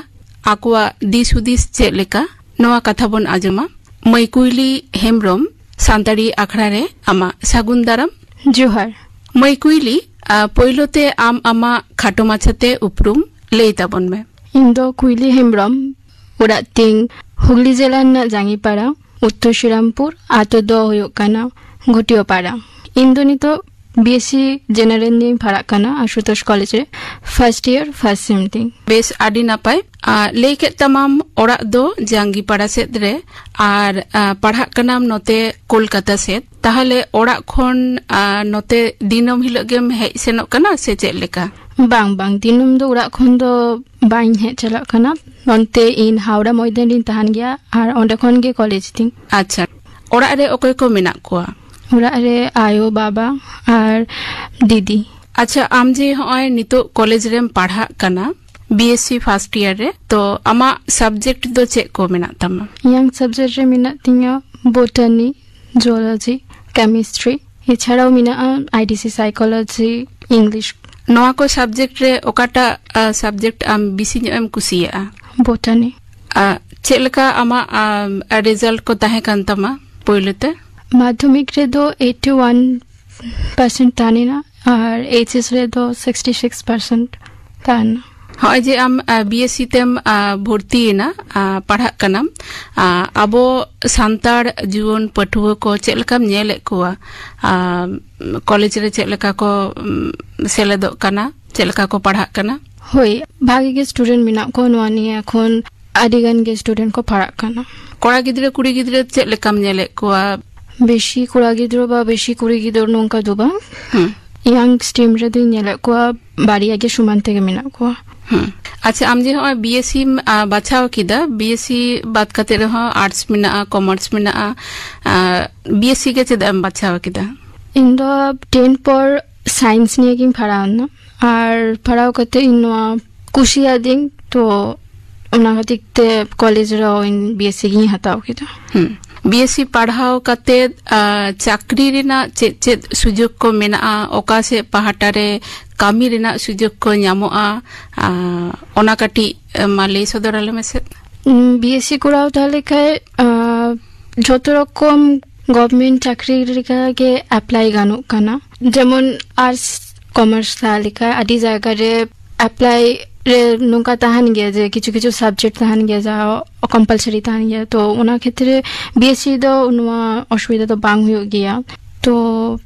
ᱟᱠᱚᱣᱟᱜ ᱫᱤᱥ ᱦᱩᱫᱤᱥ ᱪᱮᱫ ᱞᱮᱠᱟ, ᱱᱚᱣᱟ ᱠᱟᱛᱷᱟ ᱵᱚᱱ ᱟᱸᱡᱚᱢᱟ᱾ ᱢᱟᱹᱭ ᱠᱩᱭᱞᱤ ᱦᱮᱢᱵᱽᱨᱚᱢ, ᱥᱟᱱᱛᱟᱲᱤ ᱟᱠᱷᱲᱟ ᱨᱮ ᱟᱢᱟᱜ ᱥᱟᱹᱜᱩᱱ ᱫᱟᱨᱟᱢ᱾ ᱡᱚᱦᱟᱨ᱾ ᱢᱟᱹᱭ ᱠᱩᱭᱞᱤ, ᱟ, ᱯᱳᱭᱞᱳ ᱛᱮ ᱟᱢ ᱟᱢᱟᱜ ᱠᱷᱟᱴᱚ ᱢᱟᱪᱷᱟᱛᱮ ᱩᱯᱨᱩᱢ ᱞᱟᱹᱭ ᱛᱟᱵᱚᱱ ᱢᱮ᱾ ᱤᱧ ᱫᱚ ᱠᱩᱭᱞᱤ ᱦᱮᱢᱵᱽᱨᱚᱢ, ᱚᱲᱟᱜ ᱛᱤᱧ ᱦᱩᱜᱽᱞᱤ ᱡᱮᱞᱟ ᱨᱮᱱᱟᱜ ᱡᱟᱝᱜᱤᱯᱟᱲᱟ, ᱩᱛᱛᱚᱨ ᱥᱨᱤᱨᱟᱢᱯᱩᱨ᱾ ᱟᱛᱳ ᱫᱚ ᱦᱩᱭᱩᱜ ᱠᱟᱱᱟ ᱜᱷᱚᱴᱤᱭᱟᱹᱯᱟᱲᱟ᱾ ᱤᱧ ᱫᱚ ᱱᱤᱛᱚᱜ ᱵᱤ ᱮᱥ ᱥᱤ ᱡᱮᱱᱟᱨᱮᱞ ᱱᱤᱭᱮᱧ ᱯᱟᱲᱦᱟᱜ ᱠᱟᱱᱟ ᱟᱥᱩᱛᱳᱥ ᱠᱚᱞᱮᱡᱽ ᱨᱮ, ᱯᱷᱟᱨᱥᱴ ᱤᱭᱟᱨ, ᱯᱷᱟᱨᱥᱴ ᱥᱮᱢ ᱛᱤᱧ᱾ ᱵᱮᱥ, ᱟᱹᱰᱤ ᱱᱟᱯᱟᱭ᱾ ᱟ, ᱞᱟᱹᱭ ᱠᱮᱫ ᱛᱟᱢᱟᱢ ᱚᱲᱟᱜ ᱫᱚ ᱡᱟᱝᱜᱤᱯᱟᱲᱟ ᱥᱮᱫ ᱨᱮ ᱟᱨ, ᱟ, ᱯᱟᱲᱦᱟᱜ ᱠᱟᱱᱟᱢ ᱱᱚᱛᱮ ᱠᱳᱞᱠᱟᱛᱟ ᱥᱮᱫ᱾ ᱛᱟᱦᱚᱞᱮ ᱚᱲᱟᱜ ᱠᱷᱚᱱ, ᱟ, ᱱᱚᱛᱮ ᱫᱤᱱᱟᱹᱢ ᱦᱤᱞᱳᱜ ᱜᱮᱢ ᱦᱮᱡ ᱥᱮᱱᱚᱜ ᱠᱟᱱᱟ ᱥᱮ ᱪᱮᱫ ᱞᱮᱠᱟ? ᱵᱟᱝ, ᱵᱟᱝ, ᱫᱤᱱᱟᱹᱢ ᱫᱚ ᱚᱲᱟᱜ ᱠᱷᱚᱱ ᱫᱚ ᱵᱟᱹᱧ ᱦᱮᱡ ᱪᱟᱞᱟᱜ ᱠᱟᱱᱟ᱾ ᱱᱚᱱᱛᱮ ᱤᱧ ᱦᱟᱣᱲᱟ ᱢᱚᱭᱫᱟᱱ ᱨᱤᱧ ᱛᱟᱦᱮᱱ ᱜᱮᱭᱟ ᱟᱨ ᱚᱸᱰᱮ ᱠᱷᱚᱱ ᱜᱮ ᱠᱚᱞᱮᱡᱽ ᱛᱤᱧ᱾ ᱟᱪᱪᱷᱟ, ᱚᱲᱟᱜ ᱨᱮ ᱚᱠᱚᱭ ᱠᱚ ᱢᱮᱱᱟᱜ ᱠᱚᱣᱟ? ᱚᱲᱟᱜ ᱨᱮ ᱟᱭᱳ, ᱵᱟᱵᱟ ᱟᱨ ᱫᱤᱫᱤ᱾ ᱟᱪᱪᱷᱟ, ᱟᱢ ᱡᱮ ᱦᱚᱸᱜᱼᱚᱭ ᱱᱤᱛᱚᱜ ᱠᱚᱞᱮᱡᱽ ᱨᱮᱢ ᱯᱟᱲᱦᱟᱜ ᱠᱟᱱᱟ, B S C first year ᱨᱮ, ᱛᱚ ᱟᱢᱟᱜ ᱥᱟᱵᱡᱮᱠᱴ ᱫᱚ ᱪᱮᱫ ᱠᱚ ᱢᱮᱱᱟᱜ ᱛᱟᱢᱟ? ᱤᱧᱟᱹᱜ ᱥᱟᱵᱡᱮᱠᱴ ᱨᱮ ᱢᱮᱱᱟᱜ ᱛᱤᱧᱟᱹ ᱵᱳᱴᱟᱱᱤ, ᱡᱩᱣᱳᱞᱚᱡᱤ, ᱠᱮᱢᱤᱥᱴᱨᱤ, ᱮᱪᱷᱟᱲᱟᱣ ᱢᱮᱱᱟᱜᱼᱟ ᱟᱭ ᱰᱤ ᱥᱤ, ᱥᱟᱭᱠᱳᱞᱚᱡᱤ, ᱤᱝᱞᱤᱥ᱾ ᱱᱚᱣᱟ ᱠᱚ ᱥᱟᱵᱡᱮᱠᱴ ᱨᱮ ᱚᱠᱟᱴᱟᱜ, ᱟ, ᱥᱟᱵᱡᱮᱠᱴ ᱟᱢ ᱵᱮᱥᱤ ᱧᱚᱜ ᱮᱢ ᱠᱩᱥᱤᱭᱟᱜᱼᱟ? ᱵᱳᱴᱟᱱᱤ᱾ ᱟ, ᱪᱮᱫ ᱞᱮᱠᱟ ᱟᱢᱟᱜ, ᱟ, ᱨᱮᱡᱟᱞᱴ ᱠᱚ ᱛᱟᱦᱮᱸ ᱠᱟᱱ ᱛᱟᱢᱟ ᱯᱳᱭᱞᱳ ᱛᱮ? ᱢᱟᱫᱽᱫᱷᱚᱢᱤᱠ ᱨᱮᱫᱚ ᱮᱭᱤᱴᱤ ᱳᱣᱟᱱ ᱯᱟᱨᱥᱮᱱᱴ ᱛᱟᱦᱮᱸ ᱞᱮᱱᱟ ᱟᱨ ᱮᱭᱤᱪ ᱮᱥ ᱨᱮᱫᱚ ᱥᱤᱠᱥᱴᱤ ᱥᱤᱠᱥ ᱯᱟᱨᱥᱮᱱᱴ ᱛᱟᱦᱮᱸ ᱞᱮᱱᱟ᱾ ᱦᱚᱸᱜᱼᱚᱭ ᱡᱮ ᱟᱢ, ᱟ, ᱵᱤ ᱮᱥ ᱥᱤ ᱛᱮᱢ, ᱟ, ᱵᱷᱚᱨᱛᱤᱭᱮᱱᱟ, ᱟ, ᱯᱟᱲᱦᱟᱜ ᱠᱟᱱᱟᱢ, ᱟ, ᱟᱵᱚ ᱥᱟᱱᱛᱟᱲ ᱡᱩᱣᱟᱹᱱ ᱯᱟᱹᱴᱷᱩᱣᱟᱹ ᱠᱚ ᱪᱮᱫ ᱞᱮᱠᱟᱢ ᱧᱮᱞᱮᱫ ᱠᱚᱣᱟ, ᱟ, ᱠᱚᱞᱮᱡᱽ ᱨᱮ ᱪᱮᱫ ᱞᱮᱠᱟ ᱠᱚ, ᱩᱢ, ᱥᱮᱞᱮᱫᱚᱜ ᱠᱟᱱᱟ, ᱪᱮᱫ ᱞᱮᱠᱟ ᱠᱚ ᱯᱟᱲᱦᱟᱜ ᱠᱟᱱᱟ? ᱦᱳᱭ, ᱵᱷᱟᱜᱤ ᱜᱮ ᱥᱴᱩᱰᱮᱱᱴ ᱢᱮᱱᱟᱜ ᱠᱚᱣᱟ ᱱᱚᱣᱟ ᱱᱤᱭᱮ, ᱮᱠᱷᱚᱱ ᱟᱹᱰᱤ ᱜᱟᱱ ᱜᱮ ᱥᱴᱩᱰᱮᱱᱴ ᱠᱚ ᱯᱟᱲᱦᱟᱜ ᱠᱟᱱᱟ᱾ ᱠᱚᱲᱟ ᱜᱤᱫᱽᱨᱟᱹ, ᱠᱩᱲᱤ ᱜᱤᱫᱽᱨᱟᱹ ᱪᱮᱫ ᱞᱮᱠᱟᱢ ᱧᱮᱞᱮᱫ ᱠᱚᱣᱟ? ᱵᱮᱥᱤ ᱠᱚᱲᱟ ᱜᱤᱫᱽᱨᱟᱹ ᱵᱟ ᱵᱮᱥᱤ ᱠᱩᱲᱤ ᱜᱤᱫᱽᱨᱟᱹ ᱱᱚᱝᱠᱟ ᱫᱚ ᱵᱟᱝ᱾ ᱦᱩᱸ᱾ ᱤᱭᱟᱝ ᱥᱴᱨᱤᱢ ᱨᱮᱫᱚᱧ ᱧᱮᱞᱮᱫ ᱠᱚᱣᱟ ᱵᱟᱨᱭᱟ ᱜᱮ ᱥᱚᱢᱟᱱ ᱛᱮᱜᱮ ᱢᱮᱱᱟᱜ ᱠᱚᱣᱟ᱾ ᱦᱩᱸ᱾ ᱟᱪᱪᱷᱟ, ᱟᱢ ᱡᱮ ᱦᱚᱸᱜᱼᱚᱭ ᱵᱤ ᱮᱥ ᱥᱤᱢ, ᱟ, ᱵᱟᱪᱷᱟᱣ ᱠᱮᱫᱟ, ᱵᱤ ᱮᱥ ᱥᱤ ᱵᱟᱫ ᱠᱟᱛᱮ ᱨᱮᱦᱚᱸ ᱟᱨᱴᱥ ᱢᱮᱱᱟᱜᱼᱟ, ᱠᱚᱢᱟᱨᱥ ᱢᱮᱱᱟᱜᱼᱟ, ᱟ, ᱵᱤ ᱮᱥ ᱥᱤ ᱜᱮ ᱪᱮᱫᱟᱜ ᱮᱢ ᱵᱟᱪᱷᱟᱣ ᱠᱮᱫᱟ? ᱤᱧ ᱫᱚ ᱴᱮᱱ ᱯᱚᱨ ᱥᱟᱭᱮᱱᱥ ᱱᱤᱭᱮ ᱜᱤᱧ ᱯᱟᱲᱦᱟᱣ ᱮᱱᱟ, ᱟᱨ ᱯᱟᱲᱦᱟᱣ ᱠᱟᱛᱮ ᱤᱧ ᱱᱚᱣᱟ ᱠᱩᱥᱤᱭᱟᱫᱤᱧ, ᱛᱚ ᱚᱱᱟ ᱠᱷᱟᱹᱛᱤᱨ ᱛᱮ ᱠᱚᱞᱮᱡᱽ ᱨᱮᱦᱚᱸ ᱤᱧ ᱵᱤ ᱮᱥ ᱥᱤ ᱜᱤᱧ ᱦᱟᱛᱟᱣ ᱠᱮᱫᱟ᱾ ᱦᱩᱸ᱾ ᱵᱤ ᱮᱥ ᱥᱤ ᱯᱟᱲᱦᱟᱣ ᱠᱟᱛᱮ, ᱟ, ᱪᱟᱠᱨᱤ ᱨᱮᱱᱟᱜ ᱪᱮᱫ ᱪᱮᱫ ᱥᱩᱡᱳᱜᱽ ᱠᱚ ᱢᱮᱱᱟᱜᱼᱟ? ᱚᱠᱟ ᱥᱮᱫ ᱯᱟᱦᱴᱟ ᱨᱮ ᱠᱟᱹᱢᱤ ᱨᱮᱱᱟᱜ ᱥᱩᱡᱳᱜᱽ ᱠᱚ ᱧᱟᱢᱚᱜᱼᱟ? ᱟ, ᱚᱱᱟ ᱠᱟᱹᱴᱤᱡ, ᱮ, ᱢᱟ ᱞᱟᱹᱭ ᱥᱚᱫᱚᱨ ᱟᱞᱮ ᱢᱮᱥᱮ᱾ ᱩᱸ, ᱵᱤ ᱮᱥ ᱥᱤ ᱠᱚᱨᱟᱣ ᱛᱟᱦᱞᱮ ᱠᱷᱟᱡ, ᱟ, ᱡᱷᱚᱛᱚ ᱨᱚᱠᱚᱢ ᱜᱚᱵᱷᱢᱮᱱᱴ ᱪᱟᱹᱠᱨᱤ ᱞᱮᱠᱟ ᱜᱮ ᱮᱯᱞᱟᱭ ᱜᱟᱱᱚᱜ ᱠᱟᱱᱟ᱾ ᱡᱮᱢᱚᱱ ᱟᱨᱴᱥ ᱠᱚᱢᱟᱨᱥ ᱛᱟᱦᱮᱸ ᱞᱮᱠᱟ ᱟᱹᱰᱤ ᱡᱟᱭᱜᱟ ᱨᱮ ᱮᱯᱞᱟᱭ ᱨᱮ ᱱᱚᱝᱠᱟ ᱛᱟᱦᱮᱱ ᱜᱮᱭᱟ ᱡᱮ ᱠᱤᱪᱷᱩ ᱠᱤᱪᱷᱩ ᱥᱟᱵᱡᱮᱠᱴ ᱛᱟᱦᱮᱱ ᱜᱮᱭᱟ ᱡᱟᱦᱟᱸ ᱠᱚᱢᱯᱟᱞᱥᱟᱨᱤ ᱛᱟᱦᱮᱱ ᱜᱮᱭᱟ, ᱛᱚ ᱚᱱᱟ ᱠᱷᱮᱛᱨᱮ ᱵᱤ ᱮᱥ ᱥᱤ ᱫᱚ ᱱᱚᱣᱟ ᱚᱥᱩᱵᱤᱫᱷᱟ ᱫᱚ ᱵᱟᱝ ᱦᱩᱭᱩᱜ ᱜᱮᱭᱟ᱾ ᱛᱚ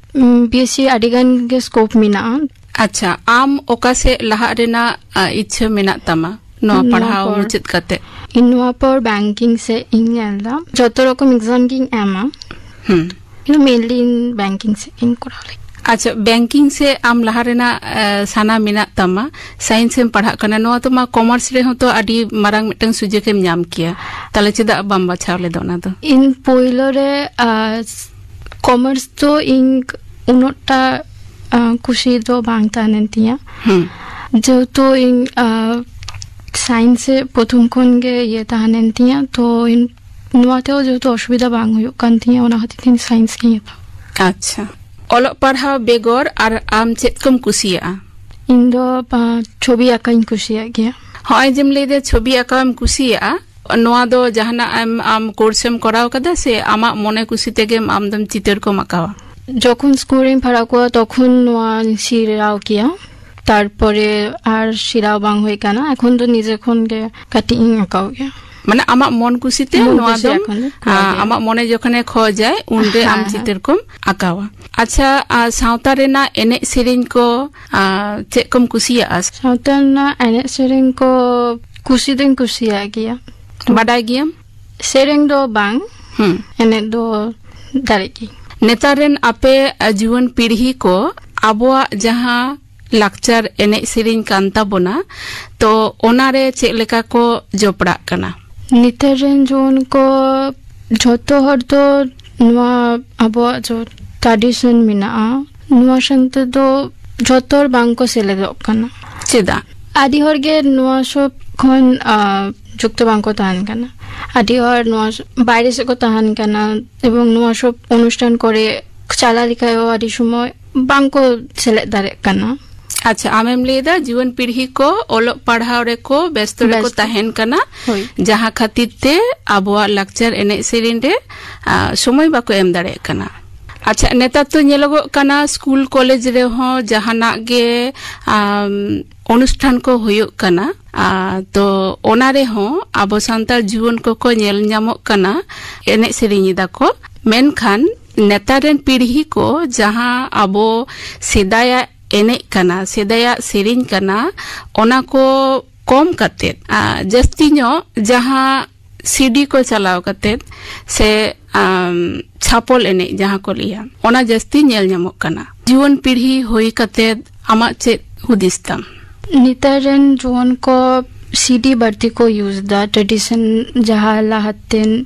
ᱵᱤ ᱮᱥ ᱥᱤ ᱟᱹᱰᱤ ᱜᱟᱱ ᱜᱮ ᱥᱠᱳᱯ ᱢᱮᱱᱟᱜᱼᱟ᱾ ᱟᱪᱪᱷᱟ, ᱟᱢ ᱚᱠᱟ ᱥᱮᱫ ᱞᱟᱦᱟᱜ ᱨᱮᱱᱟᱜ, ᱟ, ᱤᱪᱪᱷᱟᱹ ᱢᱮᱱᱟᱜ ᱛᱟᱢᱟ ᱱᱚᱣᱟ ᱱᱚᱣᱟ ᱯᱟᱲᱦᱟᱣ ᱯᱚᱨ ᱢᱩᱪᱟᱹᱫ ᱠᱟᱛᱮ? ᱤᱧ ᱱᱚᱣᱟ ᱯᱚᱨ ᱵᱮᱝᱠᱤᱝ ᱥᱮᱫ ᱤᱧ ᱧᱮᱞ ᱮᱫᱟ, ᱡᱚᱛᱚ ᱨᱚᱠᱚᱢ ᱮᱠᱡᱟᱢ ᱜᱤᱧ ᱮᱢᱟ᱾ ᱦᱩᱸ᱾ ᱤᱧ ᱢᱮᱱᱞᱤ ᱤᱧ ᱵᱮᱝᱠᱤᱝ ᱥᱮᱫ ᱤᱧ ᱠᱚᱨᱟᱣ ᱞᱟᱹᱜᱤᱫ᱾ ᱟᱪᱪᱷᱟ, ᱵᱮᱝᱠᱤᱝ ᱥᱮᱫ ᱟᱢ ᱞᱟᱦᱟ ᱨᱮᱱᱟᱜ, ᱮ, ᱥᱟᱱᱟ ᱢᱮᱱᱟᱜ ᱛᱟᱢᱟ, ᱥᱟᱭᱮᱱᱥ ᱮᱢ ᱯᱟᱲᱦᱟᱜ ᱠᱟᱱᱟ, ᱱᱚᱣᱟ ᱛᱚ ᱢᱟ ᱠᱚᱢᱟᱨᱥ ᱨᱮᱦᱚᱸ ᱛᱚ ᱟᱹᱰᱤ ᱢᱟᱨᱟᱝ ᱢᱤᱫᱴᱟᱝ ᱥᱩᱡᱳᱜᱽ ᱮᱢ ᱧᱟᱢ ᱠᱮᱭᱟ, ᱛᱟᱦᱞᱮ ᱪᱮᱫᱟᱜ ᱵᱟᱢ ᱵᱟᱪᱷᱟᱣ ᱞᱮᱫᱟ ᱚᱱᱟ ᱫᱚ? ᱤᱧ ᱯᱳᱭᱞᱳ ᱨᱮ, ᱟ, ᱠᱚᱢᱟᱨᱥ ᱫᱚ ᱤᱧ ᱩᱱᱟᱹᱜ ᱴᱟ, ᱟ, ᱠᱩᱥᱤ ᱫᱚ ᱵᱟᱝ ᱛᱟᱦᱮᱸ ᱞᱮᱱ ᱛᱤᱧᱟᱹ᱾ ᱦᱩᱸ᱾ ᱡᱮᱦᱮᱛᱩ ᱤᱧ, ᱟ, ᱥᱟᱭᱮᱱᱥ ᱨᱮ ᱯᱨᱚᱛᱷᱚᱢ ᱠᱷᱚᱱ ᱜᱮ ᱤᱭᱟᱹ ᱛᱟᱦᱮᱸ ᱞᱮᱱ ᱛᱤᱧᱟᱹ, ᱛᱚ ᱤᱧ ᱱᱚᱣᱟ ᱛᱮᱦᱚᱸ ᱡᱮᱦᱮᱛᱩ ᱚᱥᱩᱵᱤᱫᱷᱟ ᱵᱟᱝ ᱦᱩᱭᱩᱜ ᱠᱟᱱ ᱛᱤᱧᱟᱹ, ᱚᱱᱟ ᱠᱷᱟᱹᱛᱤᱨ ᱛᱮ ᱤᱧ ᱥᱟᱭᱮᱱᱥ ᱜᱤᱧ ᱦᱟᱛᱟᱣᱟ᱾ ᱟᱪᱪᱷᱟ, ᱚᱞᱚᱜ ᱯᱟᱲᱦᱟᱣ ᱵᱮᱜᱚᱨ ᱟᱨ ᱟᱢ ᱪᱮᱫ ᱠᱚᱢ ᱠᱩᱥᱤᱭᱟᱜᱼᱟ? ᱤᱧ ᱫᱚ, ᱟ, ᱪᱷᱚᱵᱤ ᱟᱸᱠᱟᱧ ᱠᱩᱥᱤᱭᱟᱜ ᱜᱮᱭᱟ᱾ ᱦᱚᱸᱜᱼᱚᱭ ᱡᱮᱢ ᱞᱟᱹᱭᱫᱟ ᱪᱷᱚᱵᱤ ᱟᱸᱠᱟᱣ ᱮᱢ ᱠᱩᱥᱤᱭᱟᱜᱼᱟ, ᱱᱚᱣᱟ ᱫᱚ ᱡᱟᱦᱟᱱᱟᱜ ᱮᱢ, ᱟᱢ ᱠᱳᱨᱥ ᱮᱢ ᱠᱚᱨᱟᱣ ᱠᱟᱫᱟ ᱥᱮ ᱟᱢᱟᱜ ᱢᱚᱱᱮ ᱠᱩᱥᱤ ᱛᱮᱜᱮᱢ ᱟᱢ ᱫᱚᱢ ᱪᱤᱛᱟᱹᱨ ᱠᱚᱢ ᱟᱸᱠᱟᱣᱟ? ᱡᱚᱠᱷᱚᱱ ᱥᱠᱩᱞ ᱨᱤᱧ ᱯᱟᱲᱦᱟᱣ ᱠᱚᱣᱟ, ᱛᱚᱠᱷᱚᱱ ᱱᱚᱣᱟᱧ ᱥᱮᱬᱟᱣ ᱠᱮᱭᱟ, ᱛᱟᱨᱯᱚᱨᱮ ᱟᱨ ᱥᱮᱬᱟ ᱵᱟᱝ ᱦᱩᱭ ᱠᱟᱱᱟ᱾ ᱮᱠᱷᱚᱱ ᱫᱚ ᱱᱤᱡᱮ ᱠᱷᱚᱱ ᱜᱮ ᱠᱟᱹᱴᱤᱡ ᱤᱧ ᱟᱸᱠᱟᱣ ᱜᱮᱭᱟ᱾ ᱢᱟᱱᱮ ᱟᱢᱟᱜ ᱢᱚᱱ ᱠᱩᱥᱤᱛᱮ ᱢᱚᱱ ᱱᱚᱣᱟ ᱠᱩᱥᱤ ᱫᱚᱢ, ᱮᱠᱷᱚᱱ ᱫᱚ ᱠᱚᱨᱟᱣ ᱟ, ᱜᱮᱭᱟ᱾ ᱟᱢᱟᱜ ᱢᱚᱱᱮ ᱡᱚᱠᱷᱚᱱᱮ ᱠᱷᱚᱡᱟᱭ, ᱩᱱᱨᱮ ᱟᱢ ᱦᱮᱸ, ᱦᱮᱸ᱾ ᱪᱤᱛᱟᱹᱨ ᱠᱚᱢ ᱟᱸᱠᱟᱣᱟ᱾ ᱟᱪᱪᱷᱟ, ᱟ, ᱥᱟᱶᱛᱟ ᱨᱮᱱᱟᱜ ᱮᱱᱮᱡ ᱥᱮᱨᱮᱧ ᱠᱚ, ᱟ, ᱪᱮᱫ ᱠᱚᱢ ᱠᱩᱥᱤᱭᱟᱜᱼᱟ? ᱥᱟᱶᱛᱟ ᱨᱮᱱᱟᱜ ᱮᱱᱮᱡ ᱥᱮᱨᱮᱧ ᱠᱚ ᱠᱩᱥᱤ ᱫᱚᱧ ᱠᱩᱥᱤᱭᱟᱜ ᱜᱮᱭᱟ᱾ ᱵᱟᱰᱟᱭ ᱜᱮᱭᱟᱢ? ᱥᱮᱨᱮᱧ ᱫᱚ ᱵᱟᱝ, ᱦᱩᱸ᱾ ᱮᱱᱮᱡ ᱫᱚ ᱫᱟᱲᱮᱜ ᱜᱤᱧ᱾ ᱱᱮᱛᱟᱨ ᱨᱮᱱ ᱟᱯᱮ, ᱟ, ᱡᱩᱣᱟᱹᱱ ᱯᱤᱲᱦᱤ ᱠᱚ, ᱟᱵᱚᱣᱟᱜ ᱡᱟᱦᱟᱸ ᱞᱟᱠᱪᱟᱨ ᱮᱱᱮᱡ ᱥᱮᱨᱮᱧ ᱠᱟᱱ ᱛᱟᱵᱚᱱᱟ, ᱛᱚ ᱚᱱᱟᱨᱮ ᱪᱮᱫ ᱞᱮᱠᱟ ᱠᱚ ᱡᱚᱯᱲᱟᱜ ᱠᱟᱱᱟ? ᱱᱮᱛᱟᱨ ᱨᱮᱱ ᱡᱩᱣᱟᱹᱱ ᱠᱚ ᱡᱷᱚᱛᱚ ᱦᱚᱲ ᱫᱚ ᱱᱚᱣᱟ ᱟᱵᱚᱣᱟᱜ ᱡᱚ tradition ᱢᱮᱱᱟᱜᱼᱟ, ᱱᱚᱣᱟ ᱥᱟᱶᱛᱮ ᱫᱚ ᱡᱷᱚᱛᱚ ᱦᱚᱲ ᱵᱟᱝ ᱠᱚ ᱥᱮᱞᱮᱫᱚᱜ ᱠᱟᱱᱟ᱾ ᱪᱮᱫᱟᱜ? ᱟᱹᱰᱤ ᱦᱚᱲ ᱜᱮ ᱱᱚᱣᱟ ᱥᱚᱵ ᱠᱷᱚᱱ, ᱟ, ᱡᱩᱠᱛᱚ ᱵᱟᱝ ᱠᱚ ᱛᱟᱦᱮᱱ ᱠᱟᱱᱟ᱾ ᱟᱹᱰᱤ ᱦᱚᱲ ᱱᱚᱣᱟ ᱥᱚ-, ᱵᱟᱭᱨᱮ ᱥᱮᱫ ᱠᱚ ᱛᱟᱦᱮᱱ ᱠᱟᱱᱟ, ᱮᱵᱚᱝ ᱱᱚᱣᱟ ᱥᱚᱵ ᱚᱱᱩᱥᱴᱷᱟᱱ ᱠᱚᱨᱮ ᱪᱟᱞᱟᱣ ᱞᱮᱠᱟ ᱦᱚᱸ ᱟᱹᱰᱤ ᱥᱚᱢᱚᱭ ᱵᱟᱝ ᱠᱚ ᱥᱮᱞᱮᱫ ᱫᱟᱲᱮᱭᱟᱜ ᱠᱟᱱᱟ᱾ ᱟᱪᱪᱷᱟ, ᱟᱢᱮᱢ ᱞᱟᱹᱭ ᱮᱫᱟ ᱡᱩᱣᱟᱹᱱ ᱯᱤᱲᱦᱤ ᱠᱚ ᱚᱞᱚᱜ ᱯᱟᱲᱦᱟᱣ ᱨᱮᱠᱚ ᱵᱮᱥᱛᱚ ᱨᱮᱠᱚ ᱵᱮᱥᱛᱚ᱾ ᱛᱟᱦᱮᱱ ᱠᱟᱱᱟ, ᱦᱳᱭ᱾ ᱡᱟᱦᱟᱸ ᱠᱷᱟᱹᱛᱤᱨ ᱛᱮ ᱟᱵᱚᱣᱟᱜ ᱞᱟᱠᱪᱟᱨ ᱮᱱᱮᱡ ᱥᱮᱨᱮᱧ ᱨᱮ, ᱟ, ᱥᱚᱢᱚᱭ ᱵᱟᱠᱚ ᱮᱢ ᱫᱟᱲᱮᱭᱟᱜ ᱠᱟᱱᱟ᱾ ᱟᱪᱪᱷᱟ, ᱱᱮᱛᱟᱨ ᱛᱚ ᱧᱮᱞᱚᱜᱚᱜ ᱠᱟᱱᱟ ᱥᱠᱩᱞ ᱠᱚᱞᱮᱡᱽ ᱨᱮᱦᱚᱸ ᱡᱟᱦᱟᱱᱟᱜ ᱜᱮ, ᱟᱢ, ᱚᱱᱩᱥᱴᱷᱟᱱ ᱠᱚ ᱦᱩᱭᱩᱜ ᱠᱟᱱᱟ, ᱟ, ᱛᱚ ᱚᱱᱟ ᱨᱮᱦᱚᱸ ᱟᱵᱚ ᱥᱟᱱᱛᱟᱲ ᱡᱩᱣᱟᱹᱱ ᱠᱚᱠᱚ ᱧᱮᱞ ᱧᱟᱢᱚᱜ ᱠᱟᱱᱟ, ᱮᱱᱮᱡ ᱥᱮᱨᱮᱧ ᱮᱫᱟ ᱠᱚ᱾ ᱢᱮᱱᱠᱷᱟᱱ ᱱᱮᱛᱟᱨ ᱨᱮᱱ ᱯᱤᱲᱦᱤ ᱠᱚ ᱡᱟᱦᱟᱸ ᱟᱵᱚ ᱥᱮᱫᱟᱭᱟᱜ ᱮᱱᱮᱡ ᱠᱟᱱᱟ, ᱥᱮᱫᱟᱭᱟᱜ ᱥᱮᱨᱮᱧ ᱠᱟᱱᱟ, ᱚᱱᱟ ᱠᱚ ᱠᱚᱢ ᱠᱟᱛᱮᱫ, ᱟ, ᱡᱟᱹᱥᱛᱤ ᱧᱚᱜ ᱡᱟᱦᱟᱸ ᱥᱤᱰᱤ ᱠᱚ ᱪᱟᱞᱟᱣ ᱠᱟᱛᱮᱫ ᱥᱮ, ᱟᱢ, ᱪᱷᱟᱯᱚᱞ ᱮᱱᱮᱡ ᱡᱟᱦᱟᱸ ᱠᱚ ᱞᱟᱹᱭᱟ, ᱚᱱᱟ ᱡᱟᱹᱥᱛᱤ ᱧᱮᱞ ᱧᱟᱢᱚᱜ ᱠᱟᱱᱟ᱾ ᱡᱩᱣᱟᱹᱱ ᱯᱤᱲᱦᱤ ᱦᱩᱭ ᱠᱟᱛᱮᱫ ᱟᱢᱟᱜ ᱪᱮᱫ ᱦᱩᱫᱤᱥ ᱛᱟᱢ? ᱱᱮᱛᱟᱨ ᱨᱮᱱ ᱡᱩᱣᱟᱹᱱ ᱠᱚ ᱥᱤᱰᱤ ᱵᱟᱹᱲᱛᱤ ᱠᱚ ᱤᱭᱩᱡᱽ ᱮᱫᱟ, tradition ᱡᱟᱦᱟᱸ ᱞᱟᱦᱟᱛᱮᱱ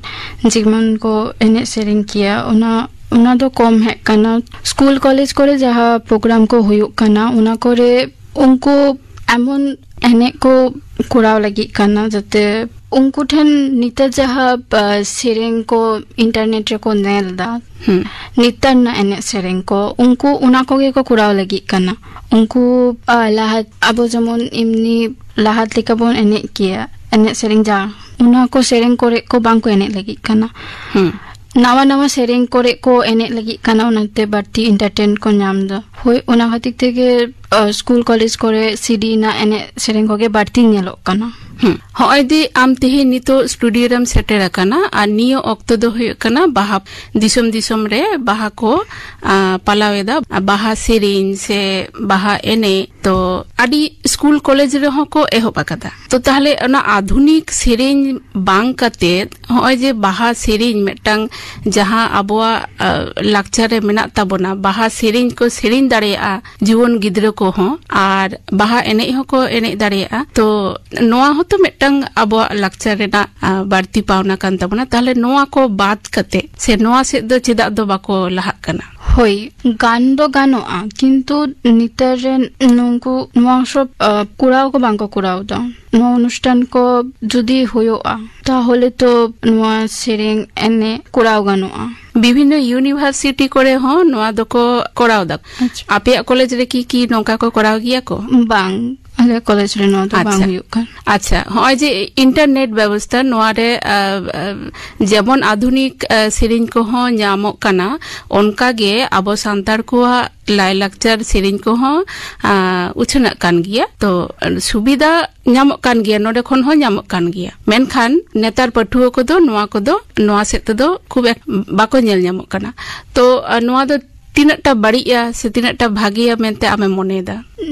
ᱡᱮᱢᱚᱱ ᱠᱚ ᱮᱱᱮᱡ ᱥᱮᱨᱮᱧ ᱠᱮᱭᱟ, ᱚᱱᱟ, ᱚᱱᱟ ᱫᱚ ᱠᱚᱢ ᱦᱮᱡ ᱠᱟᱱᱟ᱾ ᱥᱠᱩᱞ ᱠᱚᱞᱮᱡᱽ ᱠᱚᱨᱮ ᱡᱟᱦᱟᱸ ᱯᱨᱳᱜᱨᱟᱢ ᱠᱚ ᱦᱩᱭᱩᱜ ᱠᱟᱱᱟ, ᱚᱱᱟ ᱠᱚᱨᱮ ᱩᱱᱠᱩ ᱮᱢᱚᱱ ᱮᱱᱮᱡ ᱠᱚ ᱠᱚᱨᱟᱣ ᱞᱟᱹᱜᱤᱫ ᱠᱟᱱᱟ, ᱡᱟᱛᱮ ᱩᱱᱠᱩ ᱴᱷᱮᱱ ᱱᱤᱛᱚᱜ ᱡᱟᱦᱟᱸ, ᱟ, ᱥᱮᱨᱮᱧ ᱠᱚ ᱤᱱᱴᱟᱨᱱᱮᱴ ᱨᱮᱠᱚ ᱧᱮᱞ ᱮᱫᱟ, ᱦᱩᱸ᱾ ᱱᱮᱛᱟᱨ ᱨᱮᱱᱟᱜ ᱮᱱᱮᱡ ᱥᱮᱨᱮᱧ ᱠᱚ, ᱩᱱᱠᱩ ᱚᱱᱟ ᱠᱚᱜᱮ ᱠᱚ ᱠᱚᱨᱟᱣ ᱞᱟᱹᱜᱤᱫ ᱠᱟᱱᱟ᱾ ᱩᱱᱠᱩ, ᱟ, ᱞᱟᱦᱟ, ᱟᱵᱚ ᱡᱮᱢᱚᱱ ᱮᱢᱱᱤ ᱞᱟᱦᱟ ᱞᱮᱠᱟ ᱵᱚᱱ ᱮᱱᱮᱡ ᱠᱮᱭᱟ, ᱮᱱᱮᱡ ᱥᱮᱨᱮᱧ ᱡᱟ, ᱚᱱᱟ ᱠᱚ ᱥᱮᱨᱮᱧ ᱠᱚᱨᱮ ᱠᱚ ᱵᱟᱝ ᱠᱚ ᱮᱱᱮᱡ ᱞᱟᱹᱜᱤᱫ ᱠᱟᱱᱟ᱾ ᱦᱩᱸ᱾ ᱱᱟᱣᱟ ᱱᱟᱣᱟ ᱥᱮᱨᱮᱧ ᱠᱚᱨᱮ ᱠᱚ ᱮᱱᱮᱡ ᱞᱟᱹᱜᱤᱫ ᱠᱟᱱᱟ, ᱚᱱᱟᱛᱮ ᱵᱟᱹᱲᱛᱤ ᱮᱱᱴᱟᱨᱴᱮᱱ ᱠᱚ ᱧᱟᱢ ᱮᱫᱟ᱾ ᱦᱳᱭ, ᱚᱱᱟ ᱠᱷᱟᱹᱛᱤᱨ ᱛᱮᱜᱮ, ᱟ, ᱥᱠᱩᱞ ᱠᱚᱞᱮᱡᱽ ᱠᱚᱨᱮ ᱥᱤᱰᱤ ᱨᱮᱱᱟᱜ ᱮᱱᱮᱡ ᱥᱮᱨᱮᱧ ᱠᱚᱜᱮ ᱵᱟᱹᱲᱛᱤ ᱧᱮᱞᱚᱜ ᱠᱟᱱᱟ᱾ ᱦᱩᱸ᱾ ᱦᱚᱸᱜᱼᱚᱭ ᱫᱤ, ᱟᱢ ᱛᱮᱦᱮᱧ ᱱᱤᱛᱚᱜ ᱥᱴᱩᱰᱤᱭᱳ ᱨᱮᱢ ᱥᱮᱴᱮᱨ ᱟᱠᱟᱱᱟ, ᱟᱨ ᱱᱤᱭᱟᱹ ᱚᱠᱛᱚ ᱫᱚ ᱦᱩᱭᱩᱜ ᱠᱟᱱᱟ ᱵᱟᱦᱟ, ᱫᱤᱥᱚᱢ ᱫᱤᱥᱚᱢ ᱨᱮ ᱵᱟᱦᱟ ᱠᱚ, ᱟ, ᱯᱟᱞᱟᱣ ᱮᱫᱟ᱾ ᱵᱟᱦᱟ ᱥᱮᱨᱮᱧ ᱥᱮ ᱵᱟᱦᱟ ᱮᱱᱮᱡ, ᱛᱚ ᱟᱹᱰᱤ ᱥᱠᱩᱞ ᱠᱚᱞᱮᱡᱽ ᱨᱮᱦᱚᱸ ᱠᱚ ᱮᱦᱚᱵ ᱟᱠᱟᱫᱟ᱾ ᱛᱚ ᱛᱟᱦᱞᱮ ᱚᱱᱟ ᱟᱫᱷᱩᱱᱤᱠ ᱥᱮᱨᱮᱧ ᱵᱟᱝ ᱠᱟᱛᱮ ᱦᱚᱸᱜᱼᱚᱭ ᱡᱮ ᱵᱟᱦᱟ ᱥᱮᱨᱮᱧ ᱢᱤᱫᱴᱟᱝ ᱡᱟᱦᱟᱸ ᱟᱵᱚᱣᱟᱜ, ᱟ, ᱞᱟᱠᱪᱟᱨ ᱨᱮ ᱢᱮᱱᱟᱜ ᱛᱟᱵᱚᱱᱟ, ᱵᱟᱦᱟ ᱥᱮᱨᱮᱧ ᱠᱚ ᱥᱮᱨᱮᱧ ᱫᱟᱲᱮᱭᱟᱜᱼᱟ ᱡᱩᱣᱟᱹᱱ ᱜᱤᱫᱽᱨᱟᱹ ᱠᱚᱦᱚᱸ, ᱟᱨ ᱵᱟᱦᱟ ᱮᱱᱮᱡ ᱦᱚᱸᱠᱚ ᱮᱱᱮᱡ ᱫᱟᱲᱮᱭᱟᱜᱼᱟ᱾ ᱛᱚ ᱱᱚᱣᱟ ᱦᱚᱸᱛᱚ ᱢᱤᱫᱴᱟᱝ ᱟᱵᱚᱣᱟᱜ ᱞᱟᱠᱪᱟᱨ ᱨᱮᱱᱟᱜ, ᱟ, ᱵᱟᱹᱲᱛᱤ ᱯᱟᱣᱱᱟ ᱠᱟᱱ ᱛᱟᱵᱚᱱᱟ᱾ ᱛᱟᱦᱞᱮ ᱱᱚᱣᱟ ᱠᱚ ᱵᱟᱫ ᱠᱟᱛᱮ ᱥᱮ ᱱᱚᱣᱟ ᱥᱮᱫ ᱫᱚ ᱪᱮᱫᱟᱜ ᱫᱚ ᱵᱟᱠᱚ ᱞᱟᱦᱟᱜ ᱠᱟᱱᱟ? ᱦᱳᱭ, ᱜᱟᱱ ᱫᱚ ᱜᱟᱱᱚᱜᱼᱟ, ᱠᱤᱱᱛᱩ ᱱᱮᱛᱟᱨ ᱨᱮᱱ ᱱᱩᱠᱩ ᱱᱚᱣᱟ ᱥᱚᱵ, ᱟ, ᱠᱚᱨᱟᱣ ᱠᱚ ᱵᱟᱝ ᱠᱚ ᱠᱚᱨᱟᱣ ᱮᱫᱟ᱾ ᱱᱚᱣᱟ ᱚᱱᱩᱥᱴᱷᱟᱱ ᱠᱚ ᱡᱩᱫᱤ ᱦᱩᱭᱩᱜᱼᱟ, ᱛᱟᱦᱚᱞᱮ ᱛᱚ ᱱᱚᱣᱟ ᱥᱮᱨᱮᱧ ᱮᱱᱮᱡ ᱠᱚᱨᱟᱣ ᱜᱟᱱᱚᱜᱼᱟ᱾ ᱵᱤᱵᱷᱤᱱᱱᱚ ᱤᱭᱩᱱᱤᱵᱷᱟᱨᱥᱤᱴᱤ ᱠᱚᱨᱮ ᱦᱚᱸ ᱱᱚᱣᱟ ᱫᱚᱠᱚ ᱠᱚᱨᱟᱣ ᱫᱟ᱾ ᱟᱪᱪᱷᱟ᱾ ᱟᱯᱮᱭᱟᱜ ᱠᱚᱞᱮᱡᱽ ᱨᱮ ᱠᱤ, ᱠᱤ ᱱᱚᱝᱠᱟ ᱠᱚ ᱠᱚᱨᱟᱣ ᱜᱮᱭᱟ ᱠᱚ? ᱵᱟᱝ, ᱟᱞᱮ ᱠᱚᱞᱮᱡᱽ ᱨᱮ ᱱᱚᱣᱟ ᱫᱚ ᱵᱟᱝ ᱟᱪᱪᱷᱟ᱾ ᱦᱩᱭᱩᱜ ᱠᱟᱱᱟ᱾ ᱟᱪᱪᱷᱟ, ᱦᱚᱸᱜᱼᱚᱭ ᱡᱮ ᱤᱱᱴᱟᱨᱱᱮᱴ ᱵᱮᱵᱚᱥᱛᱷᱟ, ᱱᱚᱣᱟ ᱨᱮ, ᱟ, ᱟ, ᱡᱮᱢᱚᱱ ᱟᱫᱷᱩᱱᱤᱠ, ᱟ, ᱥᱮᱨᱮᱧ ᱠᱚᱦᱚᱸ ᱧᱟᱢᱚᱜ ᱠᱟᱱᱟ, ᱚᱱᱠᱟ ᱜᱮ ᱟᱵᱚ ᱥᱟᱱᱛᱟᱲ ᱠᱚᱣᱟᱜ ᱞᱟᱭᱼᱞᱟᱠᱪᱟᱨ ᱥᱮᱨᱮᱧ ᱠᱚᱦᱚᱸ, ᱟ, ᱩᱪᱷᱟᱹᱱᱟᱜ ᱠᱟᱱ ᱜᱮᱭᱟ᱾ ᱛᱚ, ᱥᱩᱵᱤᱫᱷᱟ ᱧᱟᱢᱚᱜ ᱠᱟᱱ ᱜᱮᱭᱟ, ᱱᱚᱰᱮ ᱠᱷᱚᱱ ᱦᱚᱸ ᱧᱟᱢᱚᱜ ᱠᱟᱱ ᱜᱮᱭᱟ᱾ ᱢᱮᱱᱠᱷᱟᱱ ᱱᱮᱛᱟᱨ ᱯᱟᱹᱴᱷᱩᱣᱟᱹ ᱠᱚᱫᱚ ᱱᱚᱣᱟ ᱠᱚᱫᱚ, ᱱᱚᱣᱟ ᱥᱮᱫ ᱛᱮᱫᱚ ᱠᱷᱩᱵ ᱮᱠ-, ᱵᱟᱠᱚ ᱧᱮᱞ ᱧᱟᱢᱚᱜ ᱠᱟᱱᱟ᱾ ᱛᱚ, ᱟ, ᱱᱚᱣᱟ ᱫᱚ ᱛᱤᱱᱟᱹᱜ ᱴᱟ ᱵᱟᱹᱲᱤᱡᱼᱟ ᱥᱮ ᱛᱤᱱᱟᱹᱜ ᱴᱟ ᱵᱷᱟᱜᱮᱭᱟ ᱢᱮᱱᱛᱮ ᱟᱢᱮᱢ ᱢᱚᱱᱮᱭᱮᱫᱟ?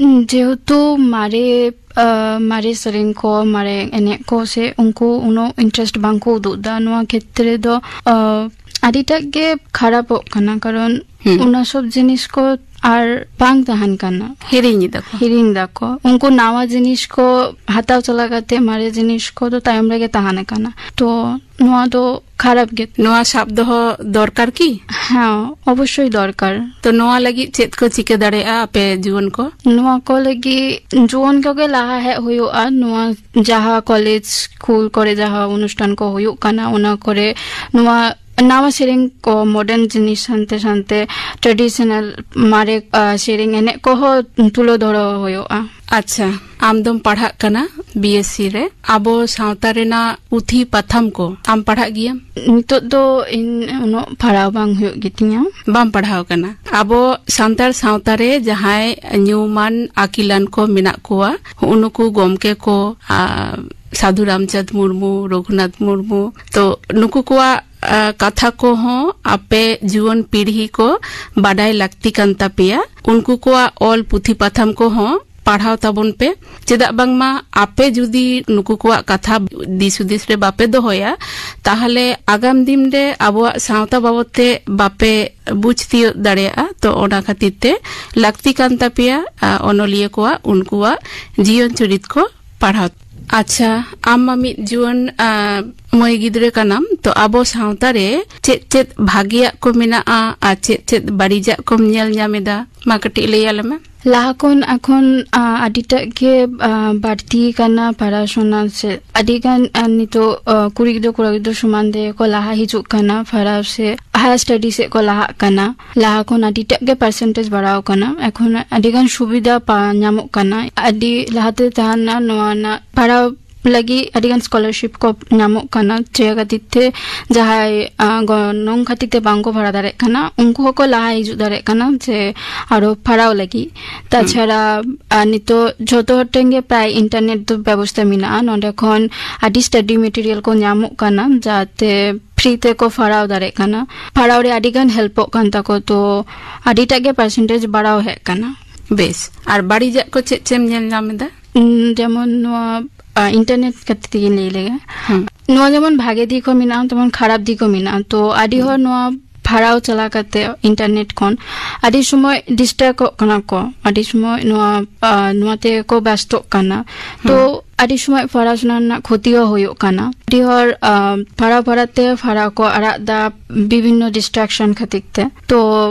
ᱡᱮᱦᱮᱛᱩ ᱢᱟᱨᱮ, ᱟ, ᱢᱟᱨᱮ ᱥᱮᱨᱮᱧ ᱠᱚ, ᱢᱟᱨᱮ ᱮᱱᱮᱡ ᱠᱚ ᱥᱮ ᱩᱱᱠᱩ ᱩᱱᱟᱹᱜ ᱤᱱᱴᱟᱨᱮᱥᱴ ᱵᱟᱝ ᱠᱚ ᱩᱫᱩᱜ ᱮᱫᱟ, ᱱᱚᱣᱟ ᱠᱷᱮᱛᱨᱮ ᱫᱚ, ᱟ, ᱟᱹᱰᱤᱴᱟᱜ ᱜᱮ ᱠᱷᱟᱨᱟᱯᱚᱜ ᱠᱟᱱᱟ, ᱠᱟᱨᱚᱱ ᱦᱩᱸ᱾ ᱚᱱᱟ ᱥᱚᱵ ᱡᱤᱱᱤᱥ ᱠᱚ ᱟᱨ ᱵᱟᱝ ᱛᱟᱦᱮᱱ ᱠᱟᱱᱟ᱾ ᱦᱤᱲᱤᱧ ᱮᱫᱟ ᱠᱚ᱾ ᱦᱤᱲᱤᱧ ᱮᱫᱟ ᱠᱚ᱾ ᱩᱱᱠᱩ ᱱᱟᱣᱟ ᱡᱤᱱᱤᱥ ᱠᱚ ᱦᱟᱛᱟᱣ ᱪᱟᱞᱟᱣ ᱠᱟᱛᱮ ᱢᱟᱨᱮ ᱡᱤᱱᱤᱥ ᱠᱚᱫᱚ ᱛᱟᱭᱚᱢ ᱨᱮᱜᱮ ᱛᱟᱦᱮᱱ ᱠᱟᱱᱟ᱾ ᱛᱚ ᱱᱚᱣᱟ ᱫᱚ ᱠᱷᱟᱨᱟᱯ ᱜᱮ᱾ ᱱᱚᱣᱟ ᱥᱟᱵ ᱫᱚᱦᱚ ᱫᱚᱨᱠᱟᱨ ᱠᱤ? ᱦᱮᱸ, ᱚᱵᱚᱥᱥᱳᱭ ᱫᱚᱨᱠᱟᱨ᱾ ᱛᱚ ᱱᱚᱣᱟ ᱞᱟᱹᱜᱤᱫ ᱪᱮᱫ ᱠᱚ ᱪᱤᱠᱟᱹ ᱫᱟᱲᱮᱭᱟᱜᱼᱟ ᱟᱯᱮ ᱡᱩᱣᱟᱹᱱ ᱠᱚ? ᱱᱚᱣᱟ ᱠᱚ ᱞᱟᱹᱜᱤᱫ ᱡᱩᱣᱟᱹᱱ ᱠᱚᱜᱮ ᱞᱟᱦᱟ ᱦᱮᱡ ᱦᱩᱭᱩᱜᱼᱟ᱾ ᱱᱚᱣᱟ ᱡᱟᱦᱟᱸ ᱠᱚᱞᱮᱡᱽ, ᱥᱠᱩᱞ ᱠᱚᱨᱮ ᱡᱟᱦᱟᱸ ᱚᱱᱩᱥᱴᱷᱟᱱ ᱠᱚ ᱦᱩᱭᱩᱜ ᱠᱟᱱᱟ, ᱚᱱᱟ ᱠᱚᱨᱮ ᱱᱚᱣᱟ ᱱᱟᱣᱟ ᱥᱮᱨᱮᱧ ᱠᱚ, ᱢᱚᱰᱟᱨᱱ ᱡᱤᱱᱤᱥ ᱥᱟᱶᱛᱮ ᱥᱟᱶᱛᱮ ᱴᱨᱮᱰᱤᱥᱚᱱᱟᱞ ᱢᱟᱨᱮ, ᱟ, ᱥᱮᱨᱮᱧ ᱮᱱᱮᱡ ᱠᱚᱦᱚᱸ ᱛᱩᱞᱟᱹ ᱫᱷᱚᱨᱚ ᱦᱩᱭᱩᱜᱼᱟ᱾ ᱟᱪᱪᱷᱟ, ᱟᱢ ᱫᱚᱢ ᱯᱟᱲᱦᱟᱜ ᱠᱟᱱᱟ ᱵᱤ ᱮᱥ ᱥᱤ ᱨᱮ᱾ ᱟᱵᱚ ᱥᱟᱶᱛᱟ ᱨᱮᱱᱟᱜ ᱯᱩᱛᱷᱤ ᱯᱟᱛᱷᱟᱢ ᱠᱚ ᱟᱢ ᱯᱟᱲᱦᱟᱜ ᱜᱮᱭᱟᱢ? ᱱᱤᱛᱚᱜ ᱫᱚ ᱤᱧ ᱩᱱᱟᱹᱜ ᱯᱟᱲᱦᱟᱣ ᱵᱟᱝ ᱦᱩᱭᱩᱜ ᱜᱮᱛᱤᱧᱟ᱾ ᱵᱟᱢ ᱯᱟᱲᱦᱟᱣ ᱠᱟᱱᱟ? ᱟᱵᱚ ᱥᱟᱱᱛᱟᱲ ᱥᱟᱶᱛᱟ ᱨᱮ ᱡᱟᱦᱟᱸᱭ ᱧᱩᱢᱟᱱ ᱟᱹᱠᱤᱞᱟᱱ ᱠᱚ ᱢᱮᱱᱟᱜ ᱠᱚᱣᱟ, ᱦᱩᱜᱼᱩ ᱱᱩᱠᱩ ᱜᱚᱢᱠᱮ ᱠᱚ, ᱟ, ᱥᱟᱹᱫᱷᱩ ᱨᱟᱢᱪᱟᱸᱫᱽ ᱢᱩᱨᱢᱩ, ᱨᱚᱜᱷᱩᱱᱟᱛᱷ ᱢᱩᱨᱢᱩ, ᱛᱚ ᱱᱩᱠᱩ ᱠᱚᱣᱟᱜ, ᱟ, ᱠᱟᱛᱷᱟ ᱠᱚᱦᱚᱸ ᱟᱯᱮ ᱡᱩᱣᱟᱹᱱ ᱯᱤᱲᱦᱤ ᱠᱚ ᱵᱟᱰᱟᱭ ᱞᱟᱹᱠᱛᱤ ᱠᱟᱱ ᱛᱟᱯᱮᱭᱟ᱾ ᱩᱱᱠᱩ ᱠᱚᱣᱟᱜ ᱚᱞ ᱯᱩᱛᱷᱤ ᱯᱟᱛᱷᱟᱢ ᱠᱚᱦᱚᱸ ᱯᱟᱲᱦᱟᱣ ᱛᱟᱵᱚᱱ ᱯᱮ᱾ ᱪᱮᱫᱟᱜ ᱵᱟᱝᱢᱟ ᱟᱯᱮ ᱡᱩᱫᱤ ᱱᱩᱠᱩ ᱠᱚᱣᱟᱜ ᱠᱟᱛᱷᱟ ᱫᱤᱥ ᱦᱩᱫᱤᱥ ᱨᱮ ᱵᱟᱯᱮ ᱫᱚᱦᱚᱭᱟ, ᱛᱟᱦᱚᱞᱮ ᱟᱜᱟᱢ ᱫᱤᱱ ᱨᱮ ᱟᱵᱚᱣᱟᱜ ᱥᱟᱶᱛᱟ ᱵᱟᱵᱚᱛ ᱛᱮ ᱵᱟᱯᱮ ᱵᱩᱡᱽ ᱛᱤᱭᱳᱜ ᱫᱟᱲᱮᱭᱟᱜᱼᱟ᱾ ᱛᱚ, ᱚᱱᱟ ᱠᱷᱟᱹᱛᱤᱨ ᱛᱮ ᱞᱟᱹᱠᱛᱤ ᱠᱟᱱ ᱛᱟᱯᱮᱭᱟ, ᱟ, ᱚᱱᱚᱞᱤᱭᱟᱹ ᱠᱚᱣᱟᱜ ᱩᱱᱠᱩᱣᱟᱜ ᱡᱤᱭᱚᱱ ᱪᱩᱨᱤᱛ ᱠᱚ ᱯᱟᱲᱦᱟᱣ᱾ ᱟᱪᱪᱷᱟ, ᱟᱢ ᱢᱟ ᱢᱤᱫ ᱡᱩᱣᱟᱹᱱ, ᱟ, ᱢᱟᱹᱭ ᱜᱤᱫᱽᱨᱟᱹ ᱠᱟᱱᱟᱢ, ᱛᱚ ᱟᱵᱚ ᱥᱟᱶᱛᱟ ᱨᱮ ᱪᱮᱫ ᱪᱮᱫ ᱵᱷᱟᱜᱮᱭᱟᱜ ᱠᱚ ᱢᱮᱱᱟᱜᱼᱟ ᱟᱨ ᱪᱮᱫ ᱪᱮᱫ ᱵᱟᱹᱲᱤᱡᱟᱜ ᱠᱚᱢ ᱧᱮᱞ ᱧᱟᱢ ᱮᱫᱟ? ᱢᱟ ᱠᱟᱹᱴᱤᱡ ᱞᱟᱹᱭ ᱟᱞᱮ ᱢᱮ᱾ ᱞᱟᱦᱟ ᱠᱷᱚᱱ ᱮᱠᱷᱚᱱ, ᱟ, ᱟᱹᱰᱤᱴᱟᱜ ᱜᱮ, ᱟ, ᱵᱟᱹᱲᱛᱤ ᱠᱟᱱᱟ ᱯᱟᱲᱟᱥᱩᱱᱟ ᱥᱮ᱾ ᱟᱹᱰᱤ ᱜᱟᱱ, ᱟ, ᱱᱤᱛᱚᱜ, ᱟ, ᱠᱩᱲᱤ ᱜᱤᱫᱽᱨᱟᱹ ᱠᱚᱲᱟ ᱜᱤᱫᱽᱨᱟᱹ ᱥᱚᱢᱟᱱ ᱛᱮ ᱠᱚ ᱞᱟᱦᱟ ᱦᱤᱡᱩᱜ ᱠᱟᱱᱟ ᱯᱟᱲᱦᱟᱣ ᱥᱮ, higher study ᱥᱮᱫ ᱠᱚ ᱞᱟᱦᱟᱜ ᱠᱟᱱᱟ᱾ ᱞᱟᱦᱟ ᱠᱷᱚᱱ ᱟᱹᱰᱤᱴᱟᱜ ᱜᱮ percentage ᱵᱟᱲᱟᱣ ᱠᱟᱱᱟ᱾ ᱮᱠᱷᱚᱱ ᱟᱹᱰᱤ ᱜᱟᱱ ᱥᱩᱵᱤᱫᱷᱟ ᱯᱟ-, ᱧᱟᱢᱚᱜ ᱠᱟᱱᱟ᱾ ᱟᱹᱰᱤ ᱞᱟᱦᱟᱛᱮ ᱛᱟᱦᱮᱱᱟ ᱱᱚᱣᱟ ᱨᱮᱱᱟᱜ ᱯᱟᱲᱦᱟᱣ ᱞᱟᱹᱜᱤᱫ ᱟᱹᱰᱤ ᱜᱟᱱ scholarship ᱠᱚ ᱧᱟᱢᱚᱜ ᱠᱟᱱᱟ, ᱡᱮ ᱠᱷᱟᱹᱛᱤᱨ ᱛᱮ ᱡᱟᱦᱟᱸᱭ, ᱟ, ᱜᱚᱱᱚᱝ ᱠᱷᱟᱹᱛᱤᱨ ᱛᱮ ᱵᱟᱝ ᱠᱚ ᱯᱟᱲᱦᱟᱣ ᱫᱟᱲᱮᱭᱟᱜ ᱠᱟᱱᱟ, ᱩᱱᱠᱩ ᱦᱚᱸᱠᱚ ᱞᱟᱦᱟ ᱦᱤᱡᱩᱜ ᱫᱟᱲᱮᱭᱟᱜ ᱠᱟᱱᱟ ᱡᱮ ᱟᱨᱚ ᱯᱟᱲᱦᱟᱣ ᱞᱟᱹᱜᱤᱫ᱾ ᱛᱟᱪᱷᱟᱲᱟ, ᱟ, ᱱᱤᱛᱚᱜ ᱡᱷᱚᱛᱚ ᱦᱚᱲ ᱴᱷᱮᱱ ᱜᱮ ᱯᱨᱟᱭ internet ᱫᱚ ᱵᱮᱵᱚᱥᱛᱟ ᱢᱮᱱᱟᱜᱼᱟ᱾ ᱱᱚᱸᱰᱮ ᱠᱷᱚᱱ ᱟᱹᱰᱤ study material ᱠᱚ ᱧᱟᱢᱚᱜ ᱠᱟᱱᱟ, ᱡᱟᱛᱮ free ᱛᱮᱠᱚ ᱯᱟᱲᱦᱟᱣ ᱫᱟᱲᱮᱭᱟᱜ ᱠᱟᱱᱟ᱾ ᱯᱟᱲᱦᱟᱣ ᱨᱮ ᱟᱹᱰᱤ ᱜᱟᱱ helpᱚᱜ ᱠᱟᱱ ᱛᱟᱠᱚ, ᱛᱚ ᱟᱹᱰᱤᱴᱟᱜ ᱜᱮ percentage ᱵᱟᱲᱟᱣ ᱦᱮᱡ ᱠᱟᱱᱟ᱾ ᱵᱮᱥ, ᱟᱨ ᱵᱟᱹᱲᱤᱡᱟᱜ ᱠᱚ ᱪᱮᱫ ᱪᱮᱫ ᱮᱢ ᱧᱮᱞ ᱧᱟᱢ ᱮᱫᱟ? ᱩᱸ, ᱡᱮᱢᱚᱱ ᱱᱚᱣᱟ, ᱟ, internet ᱠᱟᱛᱮ ᱛᱮᱜᱮᱧ ᱞᱟᱹᱭ ᱞᱮᱜᱮ᱾ ᱦᱩᱸ᱾ ᱱᱚᱣᱟ ᱡᱮᱢᱚᱱ ᱵᱷᱟᱜᱮ ᱫᱤᱠ ᱦᱚᱸ ᱢᱮᱱᱟᱜᱼᱟ, ᱛᱮᱢᱚᱱ ᱠᱷᱟᱨᱟᱯ ᱫᱤᱠ ᱦᱚᱸ ᱢᱮᱱᱟᱜᱼᱟ᱾ ᱛᱚ ᱟᱹᱰᱤ ᱦᱩᱸ᱾ ᱦᱚᱲ ᱱᱚᱣᱟ ᱯᱟᱲᱦᱟᱣ ᱪᱟᱞᱟᱣ ᱠᱟᱛᱮ internet ᱠᱷᱚᱱ ᱟᱹᱰᱤ ᱥᱚᱢᱚᱭ distractᱚᱜ ᱠᱟᱱᱟ ᱠᱚ, ᱟᱹᱰᱤ ᱥᱚᱢᱚᱭ ᱱᱚᱣᱟ, ᱟ, ᱱᱚᱣᱟ ᱛᱮᱠᱚ ᱵᱮᱥᱛᱚᱜ ᱠᱟᱱᱟ᱾ ᱛᱚ ᱦᱩᱸ᱾ ᱟᱹᱰᱤ ᱥᱚᱢᱚᱭ ᱯᱟᱲᱟᱥᱩᱱᱟ ᱨᱮᱱᱟᱜ ᱠᱷᱚᱛᱤ ᱦᱚᱸ ᱦᱩᱭᱩᱜ ᱠᱟᱱᱟ᱾ ᱟᱹᱰᱤ ᱦᱚᱲ, ᱟ, ᱯᱟᱲᱦᱟᱣ ᱯᱟᱲᱦᱟᱣ ᱛᱮ ᱯᱟᱲᱦᱟᱣ ᱠᱚ ᱟᱲᱟᱜ ᱫᱟ ᱵᱤᱵᱷᱤᱱᱱᱚ distraction ᱠᱷᱟᱹᱛᱤᱨ ᱛᱮ᱾ ᱛᱚ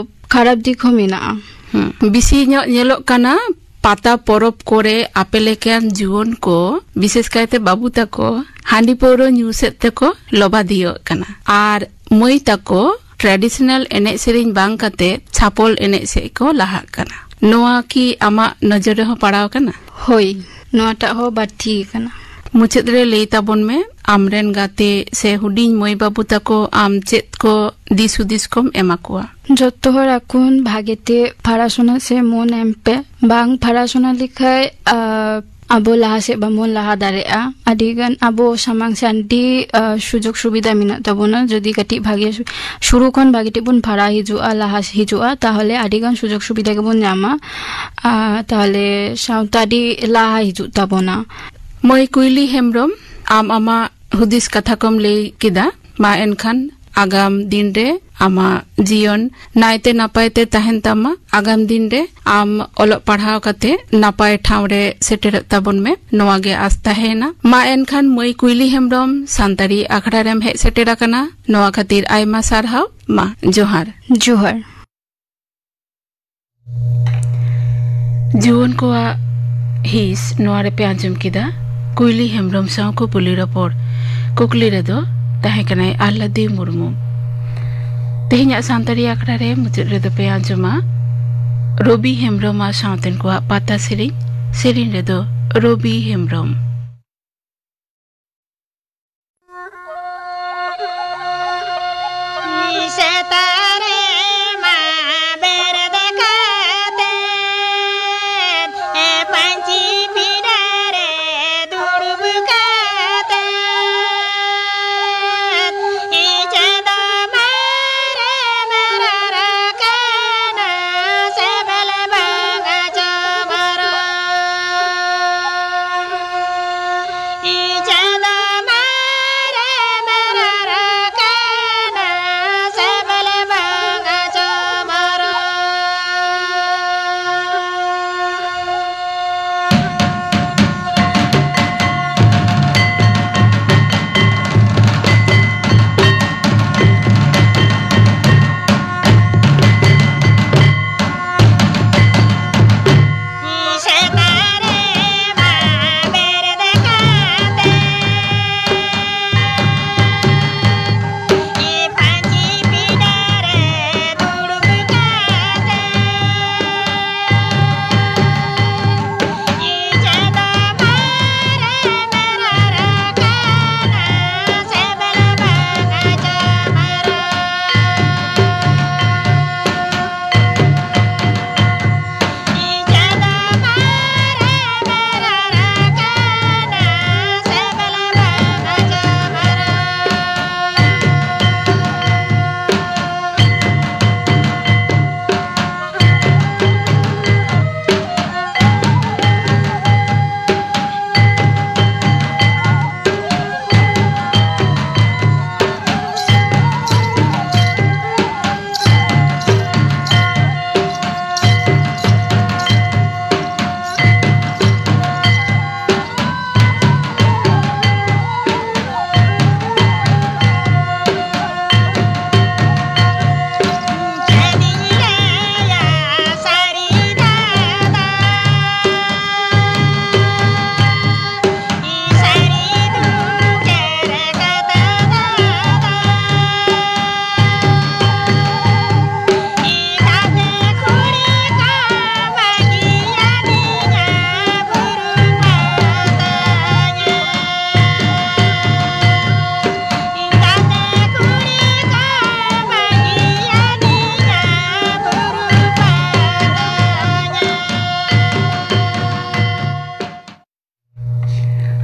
ᱠᱷᱟᱨᱟᱯ ᱫᱤᱠ ᱦᱚᱸ ᱢᱮᱱᱟᱜᱼᱟ᱾ ᱦᱩᱸ᱾ ᱵᱮᱥᱤ ᱧᱚᱜ ᱧᱮᱞᱚᱜ ᱠᱟᱱᱟ, ᱯᱟᱛᱟ ᱯᱚᱨᱚᱵᱽ ᱠᱚᱨᱮ ᱟᱯᱮ ᱞᱮᱠᱟᱱ ᱡᱩᱣᱟᱹᱱ ᱠᱚ, ᱵᱤᱥᱮᱥ ᱠᱟᱭᱛᱮ ᱵᱟᱹᱵᱩ ᱛᱟᱠᱚ, ᱦᱟᱺᱰᱤ ᱯᱟᱹᱣᱨᱟᱹ ᱧᱩ ᱥᱮᱫ ᱛᱮᱠᱚ ᱞᱚᱵᱟᱫᱤᱭᱚᱜ ᱠᱟᱱᱟ᱾ ᱟᱨ ᱢᱟᱹᱭ ᱛᱟᱠᱚ traditional ᱮᱱᱮᱡ ᱥᱮᱨᱮᱧ ᱵᱟᱝ ᱠᱟᱛᱮ ᱪᱷᱟᱯᱚᱞ ᱮᱱᱮᱡ ᱥᱮᱫ ᱠᱚ ᱞᱟᱦᱟᱜ ᱠᱟᱱᱟ᱾ ᱱᱚᱣᱟ ᱠᱤ ᱟᱢᱟᱜ ᱱᱚᱡᱚᱨ ᱨᱮᱦᱚᱸ ᱯᱟᱲᱟᱣ ᱠᱟᱱᱟ? ᱦᱳᱭ, ᱱᱚᱣᱟᱴᱟᱜ ᱦᱚᱸ ᱵᱟᱹᱲᱛᱤ ᱠᱟᱱᱟ᱾ ᱢᱩᱪᱟᱹᱫ ᱨᱮ ᱞᱟᱹᱭ ᱛᱟᱵᱚᱱ ᱢᱮ, ᱟᱢᱨᱮᱱ ᱜᱟᱛᱮ ᱥᱮ ᱦᱩᱰᱤᱧ ᱢᱟᱹᱭ ᱵᱟᱹᱵᱩ ᱛᱟᱠᱚ ᱟᱢ ᱪᱮᱫ ᱠᱚ ᱫᱤᱥ ᱦᱩᱫᱤᱥ ᱠᱚᱢ ᱮᱢᱟ ᱠᱚᱣᱟ? ᱡᱚᱛᱚ ᱦᱚᱲ ᱮᱠᱷᱚᱱ ᱵᱷᱟᱜᱮ ᱛᱮ ᱯᱟᱲᱟᱥᱩᱱᱟ ᱥᱮ ᱢᱚᱱ ᱮᱢ ᱯᱮ᱾ ᱵᱟᱝ ᱯᱟᱲᱟᱥᱩᱱᱟ ᱞᱮᱠᱷᱟᱡ, ᱟ, ᱟᱵᱚ ᱞᱟᱦᱟ ᱥᱮᱫ ᱵᱟᱵᱚᱱ ᱞᱟᱦᱟ ᱫᱟᱲᱮᱭᱟᱜᱼᱟ᱾ ᱟᱹᱰᱤ ᱜᱟᱱ ᱟᱵᱚ ᱥᱟᱢᱟᱝ ᱥᱮ ᱟᱹᱰᱤ, ᱟ, ᱥᱩᱡᱳᱜᱽ ᱥᱩᱵᱤᱫᱷᱟ ᱢᱮᱱᱟᱜ ᱛᱟᱵᱚᱱᱟ᱾ ᱡᱩᱫᱤ ᱠᱟᱹᱴᱤᱡ ᱵᱷᱟᱜᱮ ᱥᱩ-, ᱥᱩᱨᱩ ᱠᱷᱚᱱ ᱵᱷᱟᱜᱮ ᱴᱷᱤᱠ ᱵᱚᱱ ᱯᱟᱲᱦᱟᱣ ᱦᱤᱡᱩᱜᱼᱟ, ᱞᱟᱦᱟ ᱦᱤᱡᱩᱜᱼᱟ, ᱛᱟᱦᱚᱞᱮ ᱟᱹᱰᱤ ᱜᱟᱱ ᱥᱩᱡᱳᱜᱽ ᱥᱩᱵᱤᱫᱷᱟ ᱜᱮᱵᱚᱱ ᱧᱟᱢᱟ᱾ ᱟᱨ ᱛᱟᱦᱞᱮ ᱥᱟᱶᱛᱟ ᱟᱹᱰᱤ ᱞᱟᱦᱟ ᱦᱤᱡᱩᱜ ᱛᱟᱵᱚᱱᱟ᱾ ᱢᱟᱹᱭ ᱠᱩᱭᱞᱤ ᱦᱮᱢᱵᱨᱚᱢ, ᱟᱢ ᱟᱢᱟᱜ ᱦᱩᱫᱤᱥ ᱠᱟᱛᱷᱟ ᱠᱚᱢ ᱞᱟᱹᱭ ᱠᱮᱫᱟ᱾ ᱢᱟ ᱮᱱᱠᱷᱟᱱ ᱟᱜᱟᱢ ᱫᱤᱱ ᱨᱮ ᱟᱢᱟᱜ ᱡᱤᱭᱚᱱ ᱱᱟᱭᱛᱮ ᱱᱟᱯᱟᱭ ᱛᱮ ᱛᱟᱦᱮᱱ ᱛᱟᱢᱟ᱾ ᱟᱜᱟᱢ ᱫᱤᱱ ᱨᱮ ᱟᱢ ᱚᱞᱚᱜ ᱯᱟᱲᱦᱟᱣ ᱠᱟᱛᱮ ᱱᱟᱯᱟᱭ ᱴᱷᱟᱶ ᱨᱮ ᱥᱮᱴᱮᱨᱚᱜ ᱛᱟᱵᱚᱱ ᱢᱮ, ᱱᱚᱣᱟ ᱜᱮ ᱟᱥ ᱛᱟᱦᱮᱸᱭᱮᱱᱟ᱾ ᱢᱟ ᱮᱱᱠᱷᱟᱱ ᱢᱟᱹᱭ ᱠᱩᱭᱞᱤ ᱦᱮᱢᱵᱨᱚᱢ, ᱥᱟᱱᱛᱟᱲᱤ ᱟᱠᱷᱲᱟ ᱨᱮᱢ ᱦᱮᱡ ᱥᱮᱴᱮᱨ ᱟᱠᱟᱱᱟ, ᱱᱚᱣᱟ ᱠᱷᱟᱹᱛᱤᱨ ᱟᱭᱢᱟ ᱥᱟᱨᱦᱟᱣ᱾ ᱢᱟ ᱡᱚᱦᱟᱨ᱾ ᱡᱚᱦᱟᱨ᱾ ᱡᱩᱣᱟᱹᱱ ᱠᱚᱣᱟᱜ ᱦᱤᱸᱥ ᱱᱚᱣᱟ ᱨᱮᱯᱮ ᱟᱸᱡᱚᱢ ᱠᱮᱫᱟ ᱠᱩᱭᱞᱤ ᱦᱮᱢᱵᱨᱚᱢ ᱥᱟᱶ ᱠᱩᱯᱩᱞᱤ ᱨᱚᱯᱚᱲ᱾ ᱠᱩᱠᱞᱤ ᱨᱮᱫᱚ ᱛᱟᱦᱮᱸ ᱠᱟᱱᱟᱭ ᱟᱦᱞᱟᱫᱤ ᱢᱩᱨᱢᱩ᱾ ᱛᱮᱦᱮᱧᱟᱜ ᱥᱟᱱᱛᱟᱲᱤ ᱟᱠᱷᱲᱟ ᱨᱮ ᱢᱩᱪᱟᱹᱫ ᱨᱮᱫᱚ ᱯᱮ ᱟᱸᱡᱚᱢᱟ ᱨᱚᱵᱤ ᱦᱮᱢᱵᱨᱚᱢ ᱟᱨ ᱥᱟᱶᱛᱮᱱ ᱠᱚᱣᱟᱜ ᱯᱟᱛᱟ ᱥᱮᱨᱮᱧ᱾ ᱥᱮᱨᱮᱧ ᱨᱮᱫᱚ ᱨᱚᱵᱤ ᱦᱮᱢᱵᱨᱚᱢ᱾ ᱥᱮᱛᱟᱜ ᱨᱮ ᱢᱟ ᱵᱮᱨᱮᱫ ᱠᱟᱛᱮ ᱯᱟᱹᱧᱪᱤ ᱯᱤᱸᱰᱟᱹ ᱨᱮ ᱫᱩᱲᱩᱵ ᱠᱟᱛᱮ ᱤᱧ ᱪᱟᱸᱫᱚ ᱢᱟᱨᱮ ᱢᱮᱨᱟ ᱨᱟᱠᱟᱱᱟ ᱥᱮᱵᱮᱞ ᱵᱟᱝᱟ ᱪᱚᱢᱟᱨᱚ᱾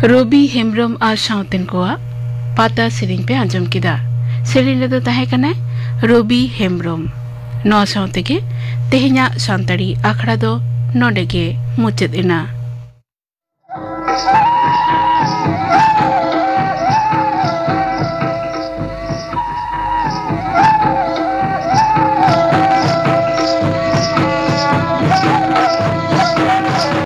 ᱨᱚᱵᱤ ᱦᱮᱢᱵᱽᱨᱚᱢ ᱟᱨ ᱥᱟᱶᱛᱮᱱ ᱠᱚᱣᱟᱜ ᱯᱟᱛᱟ ᱥᱮᱨᱮᱧ ᱯᱮ ᱟᱸᱡᱚᱢ ᱠᱮᱫᱟ᱾ ᱥᱮᱨᱮᱧ ᱨᱮᱫᱚ ᱛᱟᱦᱮᱸ ᱠᱟᱱᱟᱭ ᱨᱚᱵᱤ ᱦᱮᱢᱵᱽᱨᱚᱢ᱾ ᱱᱚᱣᱟ ᱥᱟᱶ ᱛᱮᱜᱮ ᱛᱮᱦᱮᱧᱟᱜ ᱥᱟᱱᱛᱟᱲᱤ ᱟᱠᱷᱲᱟ ᱫᱚ ᱱᱚᱰᱮ ᱜᱮ ᱢᱩᱪᱟᱹᱫ ᱮᱱᱟ᱾